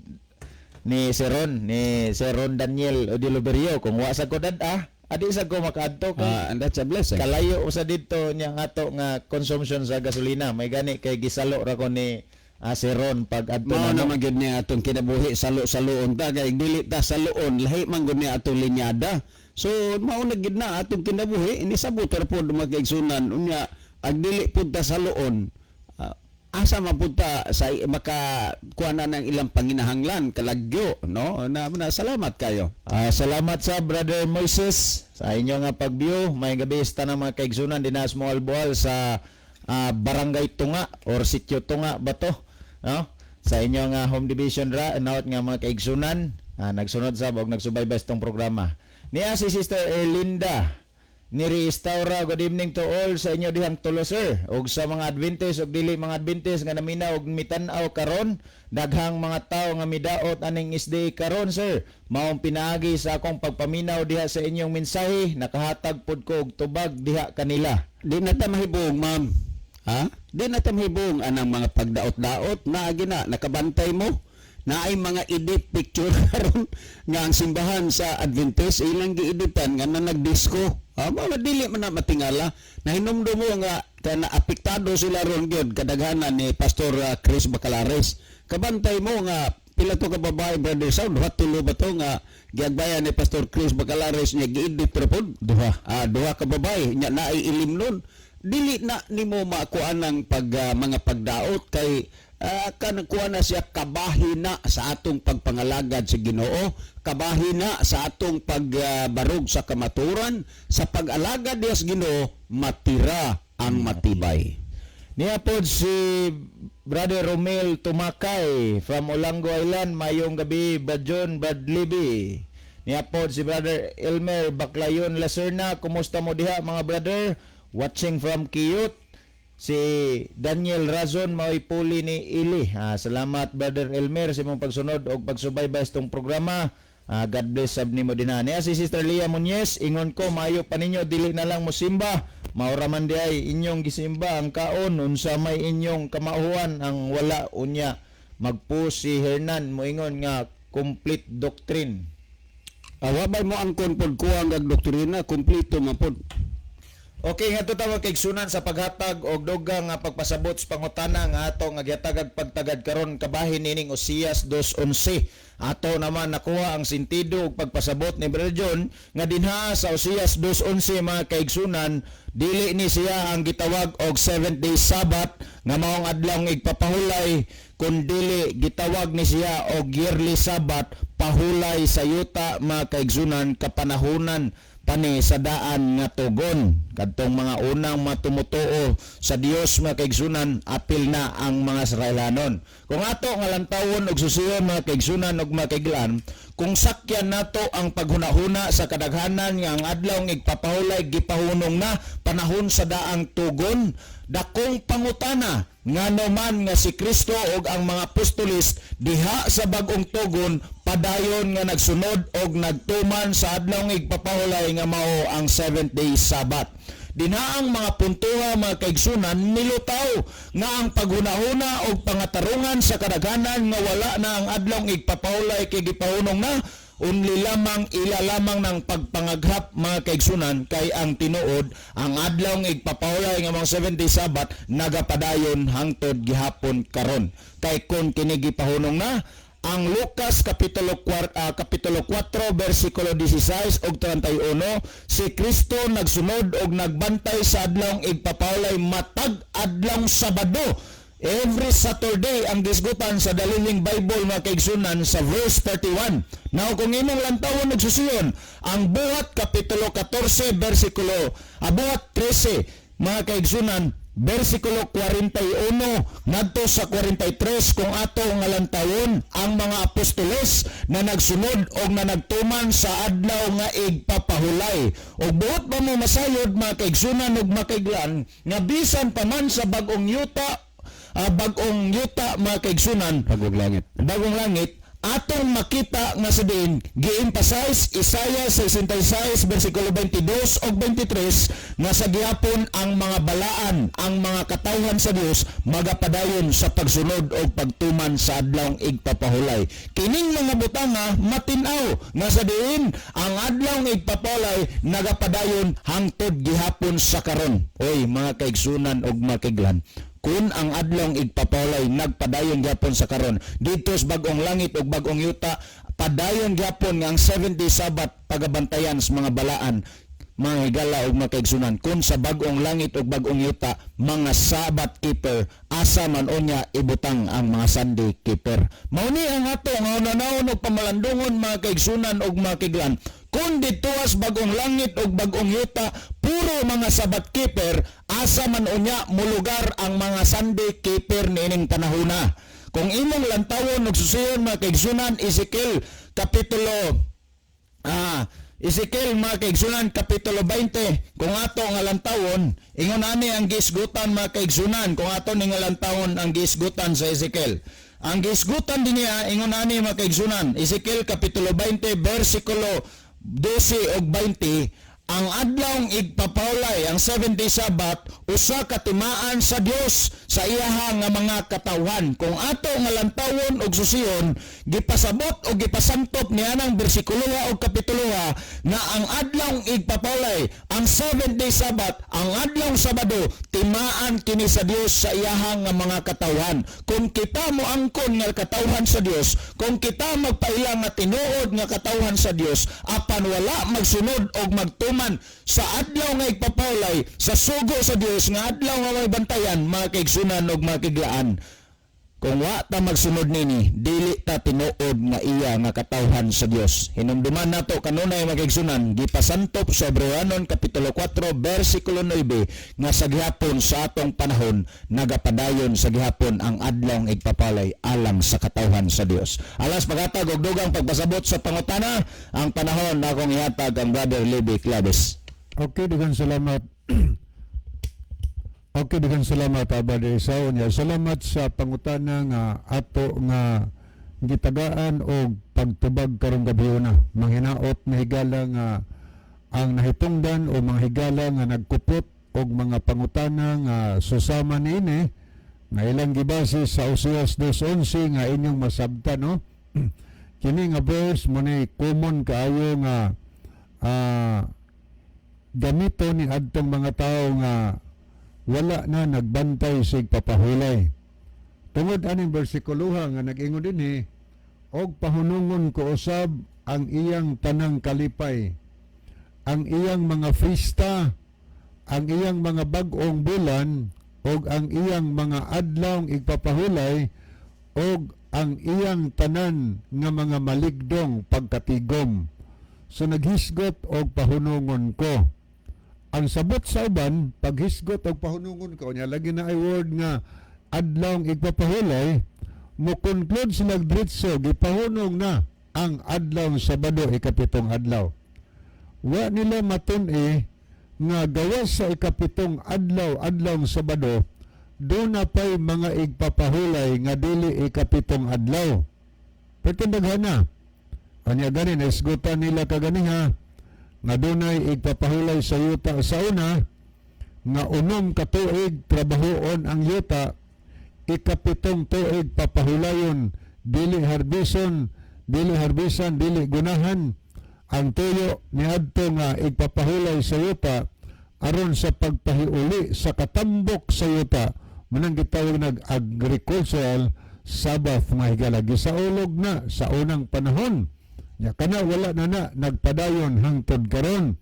Speaker 4: ni si Ron ni si Ron Daniel Odiloberio kung wa sa ko dad-a adi sa ko makaadto kay
Speaker 3: And that's a blessing.
Speaker 4: kalayo usa dito niya ato nga consumption sa gasolina, may gani kay gisalo ra ko ni si Ron pag adto
Speaker 3: Mao
Speaker 4: namo.
Speaker 3: na man gyud niya atong kinabuhi, salo-saloon ta kay dili ta saloon lahi man gud niya atong linyada. So mao na gyud na atong kinabuhi ini sabot ra pod mga kaigsunan, unya ag dili pud ta saloon, asa man pud ta sa maka kuha na ng ilang panginahanglan kalagyo no na, na salamat kayo.
Speaker 4: Salamat sa Brother Moises sa inyo nga pag-view. May gabi sa tanang mga kaigsunan din sa Moalboal sa Barangay Tunga or Sitio Tunga ba to? No? Sa inyo nga home division ra nawat nga mga kaigsunan nagsunod sa og nagsubaybay sa itong programa. Niya si Sister Erlinda Niri Istaura, good evening to all sa inyo dihang tulo sir. Og sa mga Adventist og dili mga Adventist nga naminaw og mitan-aw karon, daghang mga tawo nga midaot aning SDA karon sir. Maong pinaagi sa akong pagpaminaw diha sa inyong mensahe, nakahatag pod ko og tubag diha kanila.
Speaker 3: Di na ta mahibong, ma'am. Ha? Di na ta mahibong anang mga pagdaot-daot na gina nakabantay mo. Naay mga edit picture karon nga ang simbahan sa Adventist ilang gieditan nga na nagdisco. Ha, mao na dili man na matingala. Nahinumdum mo nga kana apektado sila ron gyud kadaghanan ni Pastor Chris Bacalares. Kabantay mo nga pila to ka babae, Brother Sound, duha tulo ba to nga giagbayan ni Pastor Chris Bacalares niya giedit ra pod duha, duha ka babae nya naay ilim nun. Dili na nimo makuan ang pag mga pagdaot kay kan kuan na siya kabahi na sa atong pagpangalagad sa Ginoo, kabahi na sa atong pagbarog sa kamaturan sa pag-alagad diya sa Ginoo, matira ang matibay.
Speaker 4: Niya pod si Brother Romel Tumakay from Olango Island, mayong gabi, Brad John, Brad Libby. Niya pod si Brother Elmer Baclayon Lacerna, kumusta mo diha mga brother? Watching from Kiyut. Si Daniel Razon mao'y puli ni Ili. Salamat Brother Elmer sa imong pagsunod og pagsubaybay sa itong programa. God bless sab nimo dinha. Niya si Sister Leah Muñez, ingon ko maayo pa ninyo dili na lang mosimba. Maura man di ay inyong gisimba ang kaon unsa may inyong kamauhan ang wala unya. Magpo si Hernan moingon nga complete doctrine.
Speaker 3: Awa bay mo angkon pod kuang ang doktrina kompleto man pod.
Speaker 4: Okay, nga tawag kay Sunan sa paghatag og dugang nga pagpasabot sa pangutana nga ato nga gihatagag pagtagad karon kabahin nining Osias 2:11. Ato naman nakuha ang sentido ug pagpasabot ni Brother John nga dinha sa Osias 2:11 mga kaigsunan, dili ni siya ang gitawag og seventh day Sabbath nga maong adlaw nga igpapahulay, kun dili gitawag ni siya og yearly Sabbath, pahulay sa yuta mga kaigsunan, kapanahunan pani sa daan nga tugon. Kadtong mga unang matumutuo sa Dios, mga kaigsunan, apil na ang mga Israelanon. Kung ato nga lantawon og susiyon, mga kaigsunan og mga kaiglan, kung sakyan nato ang paghunahuna sa kadaghanan nga ang adlaw ng igpapahulay gipahunong na panahon sa daang tugon, dakong pangutana, ngano man nga si Kristo ug ang mga apostoles diha sa bag-ong tugon padayon nga nagsunod og nagtuman sa adlaw ng igpapahulay nga mao ang seventh day Sabbath? Dinha ang mga puntuha, mga kaigsunan, nilutaw nga ang paghunahuna og pangatarungan sa kadaghanan nga wala na ang adlaw ng igpapahulay kay gipahunong na, unli lamang ila lamang ng pagpangaghap, mga kaigsunan, kay ang tinuod, ang adlaw ng igpapahulay nga mga 7 day Sabbath nagapadayon hangtod gihapon karon. Kay kung kini gipahunong na, ang Lucas kapitulo 4 bersikulo 16 ug 31, si Kristo nagsunod og nagbantay sa adlaw igpapahulay matag adlaw Sabado. Every Saturday ang gisgutan sa The Living Bible, mga kaigsunan, sa verse 31. Now, kung imong lantawon og susiyon, ang Buhat kapitulo 14 bersikulo, Buhat 13, mga kaigsunan, versikulo 41 ngadto sa 43, kung ato nga lantawon ang mga apostoles na nagsunod og na nagtuman sa adlaw nga igpapahulay. Og buot ba mo masayod, mga kaigsunan ug makaiglan, nga bisan pa man sa bag-ong yuta, bag-ong yuta, mga kaigsunan,
Speaker 3: Bagong langit.
Speaker 4: Bagong langit, atong makita nga sa diin gi-emphasize Isaiah 66 versikulo 22 ug 23 nga sa gihapon ang mga balaan, ang mga katawhan sa Dios, magapadayon sa pagsunod og pagtuman sa adlawng igpapahulay. Kining mga butanga matin-aw nga sa diin ang adlawng igpapahulay nagapadayon hangtod gihapon sa karon. Oy, mga kaigsunan ug mga kaiglan, kung ang adlong igpapahulay nagpadayon gyapon sa karon didto sa bag-ong langit ug bag-ong yuta, padayon gyapon nga ang 7 day Sabbath pagabantayan sa mga balaan, mga higala ug mga kaigsunan. Kung sa bag-ong langit ug bag-ong yuta mga Sabbath keeper, asa man unya ibutang ang mga Sunday keeper? Mao ni ang ato nga unanawon og pamalandungon, mga kaigsunan ug mga kaiglan. Kung didto sa bag-ong langit ug bag-ong yuta puro mga Sabbath keeper, asa man unya mulugar ang mga Sunday keeper niining panahona? Kung imong lantawon og susiyon, mga kaigsunan, Ezekiel, mga kaigsunan, kapitulo 20, kung ato nga lantawon, ingon ani ang gisgutan, mga kaigsunan, kung ato ni nga lantawon ang gisgutan sa Ezekiel. Ang gisgutan din niya, ingon ani, mga kaigsunan, Ezekiel kapitulo 20 versikulo 12 ug 20, ang adlawng igpapahulay, ang 7 day Sabbath, usa ka timaan sa Dios sa iyaha nga mga katawhan. Kung ato nga lantawon og susiyon, gipasabot o gipasantop niya ng bersikulo o kapitulo nga ang adlawng igpapahulay, ang 7 day Sabbath, ang adlawng Sabado, timaan kini sa Dios sa iyaha nga mga katawhan. Kung kita mo angkon nga katawhan sa Dios, kung kita magpaila nga tinuod nga katawhan sa Dios, apan wala magsunod og magtuman sa adlaw nga igpapahulay, sa sugo sa Dios nga adlaw nga may bantayan, mga kaigsunan og mga kaiglaan, kung wa ta magsunod nini, dili ta tinuod nga iya nga katawhan sa Dios. Hinumduman nato kanunay, mga kaigsunan, gipasantop sa Hebreanon kapitulo 4 versikulo 9 nga sa gihapon sa atong panahon nagapadayon sa gihapon ang adlawng igpapahulay alang sa katawhan sa Dios. Alas paghatag og dugang pagpasabot sa pangutana, ang panahon akong ihatag ang Brother Libby Claves.
Speaker 2: Okay, daghang salamat. Okay, daghang salamat, Brother Isao. Nya, salamat sa pangutana nga ato nga gitagaan og pagtubag karong gabi na. Manghinaot na higala nga ang nahitungdan o mga higala nga nagkupot og mga pangutana nga susama niini nga ilang gibase sa Oseas 2:11 nga inyong masabtan, no? Kini nga verse mo ni common kaayo nga gamito ni adtong mga tao nga wala na nagbantay sig papahulay. Tungod aning bersikuloha nga nag-ingon dinhi, "Og pahunungon ko usab ang iyang tanang kalipay, ang iyang mga fiesta, ang iyang mga bag-ong bulan ug ang iyang mga adlawng igpapahulay ug ang iyang tanan nga mga maligdong pagkatigom." So naghisgot og pahunungon ko. Ang sabot sa uban, paghisgot og pahunungon ko nya, lagi na ay word nga adlaw igpapahulay, mo conclude sila diretso gipahunong na ang Adlaw Sabado, ikapitong adlaw. Wa nila matun-i nga gawas sa ikapitong adlaw, Adlaw Sabado, duna pay mga igpapahulay nga dili ikapitong adlaw. Pero daghana. Anya gani naisgutan nila kaganiha nga dunay igpapahulay sa yuta sa una nga 6 ka tuig trabahoon ang yuta, ikapitong tuig papahulayon, dili harbison, dili harbisan, dili gunahan ang tuyo niadto nga igpapahulay sa yuta aron sa pagpahiuli sa katambok sa yuta, manang gitawag nag agricultural Sabbath, mga higala. Gisaulog na sa unang panahon nya, kana wala na na nagpadayon hangtod karon.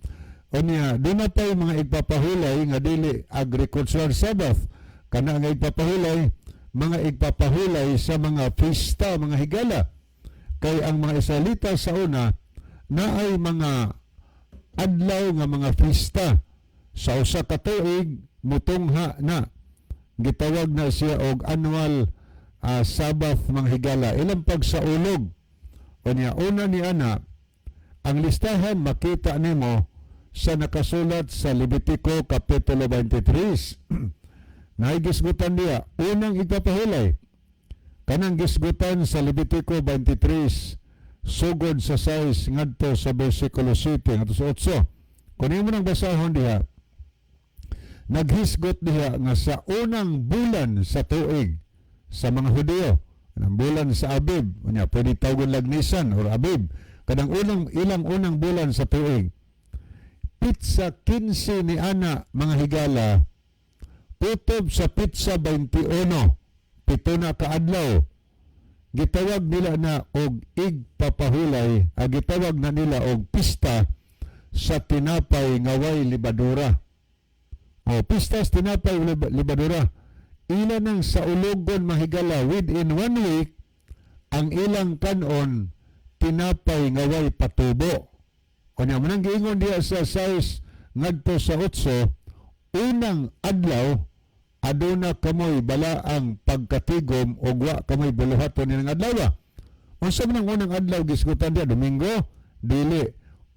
Speaker 2: Unya duna pay mga igpapahulay nga dili agricultural Sabbath. Kana nga igpapahulay, mga igpapahulay sa mga pista, mga higala, kay ang mga Israelita sa una naay mga adlaw nga mga pista sa usa ka tuig, mutungha na, gitawag na siya og annual Sabbath, mga higala, ilang pagsaulog. Unya una ni ana, ang listahan makita nimo sa nakasulat sa Levitico kapitulo 23. Naigisgutan diya unang igpapahulay, kanang gisgutan sa Levitico 23 sugod sa 6 ngadto sa versikulo 7 ngadto sa 8. Kung imo nang basahon diha, naghisgot diha nga sa unang bulan sa tuig sa mga Hudiyo, ang bulan sa Abib, unya pwede tawgon lag Nisan or Abib, kanang unang ilang unang bulan sa tuig, pitsa 15 ni ana, mga higala, kutob sa pitsa 21, 7 na kaadlaw, gitawag nila na og igpapahulay, gitawag na nila og pista sa tinapay nga way libadura. O pista sa tinapay libadura. Ila nang saulogon, mahigala, within one week ang ilang kanon tinapay nga way patubo. Kanya manang giingon diya sa 6 ngadto sa 8, unang adlaw aduna kamoy balaang pagkatigom ug wa kamoy buluhaton ning adlaw. Unsa man ang unang adlaw gisgutan diya? Domingo? Dili.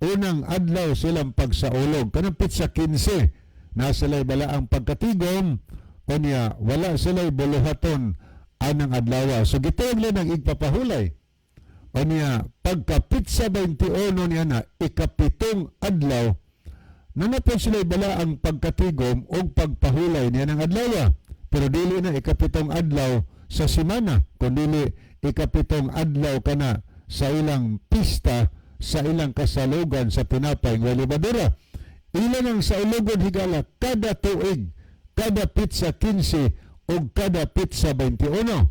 Speaker 2: Unang adlaw silang pagsaulog, kanang pitsa 15 na sila'y balaang pagkatigom, unya wala sila'y buluhaton anang adlaw. So gitawag nila ng igpapahulay. Unya pagka pitsa 21 niya na ikapitong adlaw, nanapod sila bala ang pagkatigom o pagpahulay niya ng adlaw. Pero dili na ikapitong adlaw sa simana, kundi ikapitong adlaw kana sa ilang pista, sa ilang kasalugan sa tinapay ng libadura. Ilan ang sa ilugon, higala, kada tuig, kada pitsa 15 o kada pitsa 21.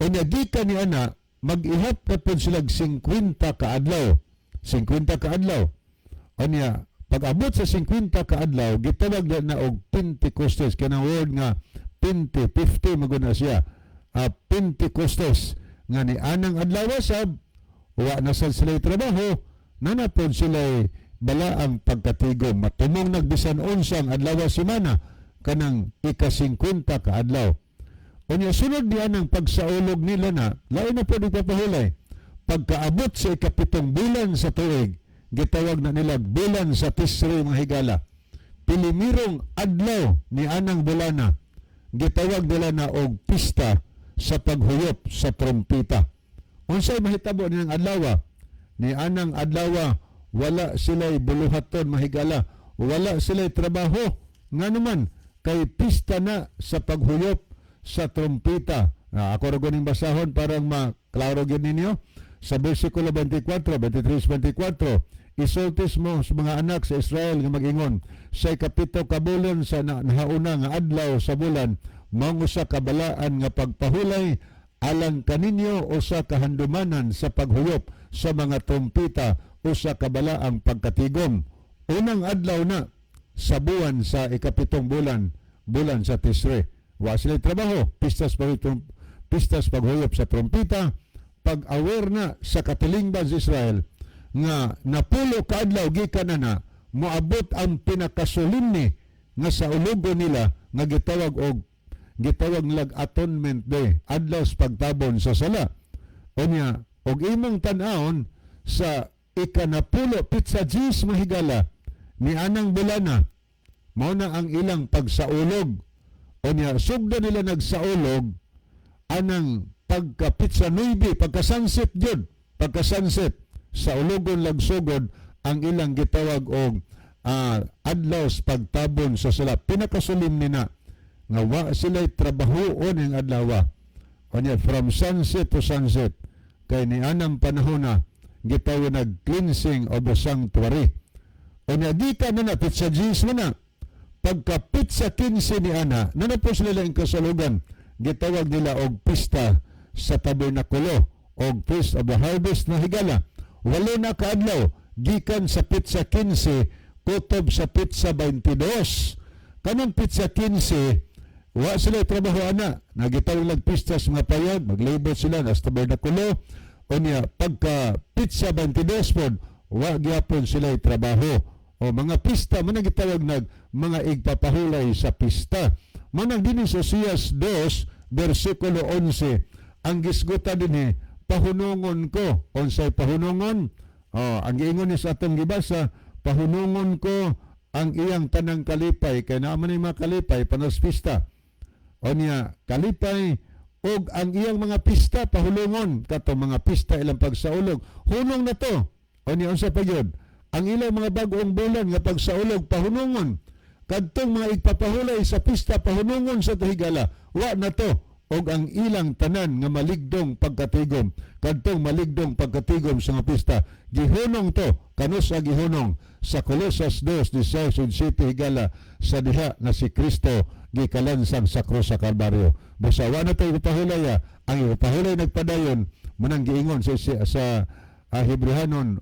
Speaker 2: Unya gikan ni ana, mag-ihap na po sila 50 kaadlaw. 50 kaadlaw. Unya, pag-abot sa 50 kaadlaw, gitawag na na og Pentecostes. Kanang word nga Pente, 50 maguna siya. Pentecostes. Nga ni anang adlaw sab, wa na sad sila trabaho, nanapod sila bala ang pagkatigom. Matumong nagbisan unsang adlaw simana, kanang ika-50 kaadlaw. Unya sunod diyan ang pagsaulog nila na, lain na po di papahulay. Pagkaabot sa ikapitong bulan sa tuig, gitawag na nila bulan sa Tisri, mga higala. Pilimirong adlaw ni anang bulana, gitawag nila na og pista sa paghuyop sa trompita. Unsay mahitabo nilang adlaw? Ni anang adlaw wala sila'y buluhaton, mahigala, wala sila'y trabaho. Nga naman kay pista na sa paghuyop sa trompita. Ako ra guning basahon parang maklaro gyud ninyo. Sa versikulo 24, 23, 24, isultis mo sa mga anak sa Israel nga mag-ingon, sa ikapito ka bulan sa nahauna nga adlaw sa bulan, mao usa ka balaan nga pagpahulay alang kaninyo, usa ka handumanan sa paghuyop sa mga trompita, usa ka balaang pagkatigom. Unang adlaw na sa buwan sa ikapitong bulan, bulan sa Tisre. Wa sila trabaho, pistas paghuyop sa trompita. Pag-aware na sa katilingban sa Israel, nga 10 ka adlaw gikan na moabot ang pinakasolemne nga sa ulugo nila nga gitawag og gitawag lag Atonement Day, adlaw sa pagtabon sa sala. Unya, og imong tan-awon sa 10, petsa 10, mahigala, ni anang bulana, mao na ang ilang pagsaulog. Unya, sugda nila nagsaulog anang pagka petsa 9, pagka sunset jud, pagka sunset sa ulogon lagsugod ang ilang gitawag og adlaw sa pagtabon sa sala, pinakasolemne na nga wa sila'y trabahoon ang adlaw. Unya, from sunset to sunset, kay ni anang panahon na gitawag nag cleansing of the sanctuary. Unya, gikan na na petsa 10 mo na, pagka petsa 15 ni ana na na po sila ang kasalugan, gitawag nila og pista sa tabernakulo og Feast of the Harvest na, higala. 8 na kaadlaw gikan sa petsa 15 kutob sa petsa 22. Kanang petsa 15, wa sila trabaho ana, nagitawag lang pista sa mga payag, maglibot sila na sa tabernakulo. Unya, pagka petsa 22 pod, wa gyapon sila trabaho o mga pista man, gitawag nag mga igpapahulay sa pista. Manang dinhi sa Osias 2 bersikulo 11, ang gisgutan dinhi, "Pahunungon ko." Unsay pahunungon? Oh, ang giingon ni sa atong gibasa, "Pahunungon ko ang iyang tanang kalipay," kay naa man mga kalipay panas pista. Unya, kalipay og ang iyang mga pista pahulungon, kato mga pista ilang pagsaulog, hunong na to. Unya, unsa pa gyud? Ang ilang mga bag-ong bulan nga pagsaulog pahunungon, kadtong mga igpapahulay sa pista pahunungon sa tuhigala, wa na to, og ang ilang tanan nga maligdong pagkatigom, kadtong maligdong pagkatigom sa mga pista, gihunong to. Kanus-a gihunong? Sa Colosas 2:17, higala, sa diha nga si Kristo gikalansang sa krus sa Kalbaryo. Busa wa na tayo ipahulay, ang ipahulay nagpadayon. Munang giingon sa Hebrehanon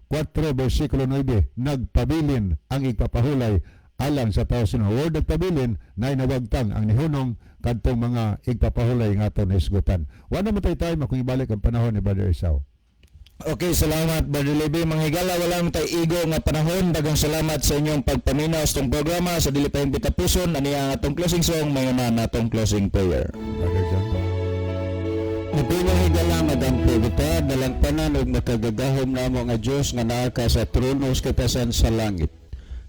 Speaker 2: 4 versikulo 9, nagpabilin ang igpapahulay alang sa tao. Sino word nagpabilin na nawagtang ang nihunong kadtong mga igpapahulay nga ato nahisgutan. Wa na man tayo time, akong ibalik ang panahon ni Brother Esau.
Speaker 4: Okay, salamat, Brother Levy. Mga higala, wala man tayo igo nga panahon. Daghang salamat sa inyong pagpaminaw sa itong programa. Sa dili pa yung pitapuson, ani ang atong closing song, mayo na natong closing prayer.
Speaker 2: Brother John.
Speaker 3: Mga higala, magampo kita. Dalangpanan ug makagagahom namo nga Dios nga naa ka sa trono sa katasan sa langit.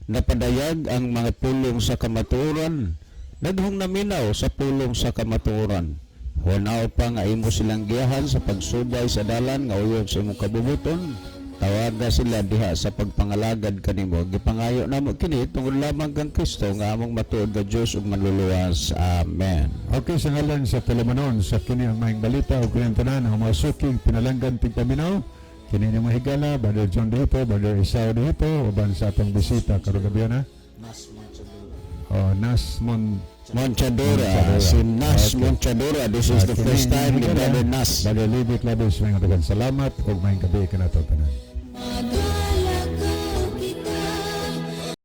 Speaker 3: Napadayag ang mga pulong sa kamatuoran. Daghang naminaw sa pulong sa kamatuoran. Hunaw pa nga imo silang giyahan sa pagsubay sa dalan nga uyon sa imong kabubuton. Tawaga sila diha sa pagpangalagad kanimo. Gipangayo namo kini tungod lamang kang Kristo nga among matuod nga Dios ug manluluwas. Amen.
Speaker 2: Okay, sa ngalan sa tulumanon sa kini ang maayong balita o kini tanan ang mga suking pinalanggan tigpaminaw kini ni mga higala, Brother John Dihito, Brother Isao Dihito, uban sa atong bisita karong gabi na. Oh, Nas Mon
Speaker 3: Monchadora,
Speaker 2: Monchadora.
Speaker 3: Si Nas Monchadora. This is the first time ni Brother Nas.
Speaker 2: Brother Libby Clavis, mga daghang salamat ug maayong gabi kanato tanan.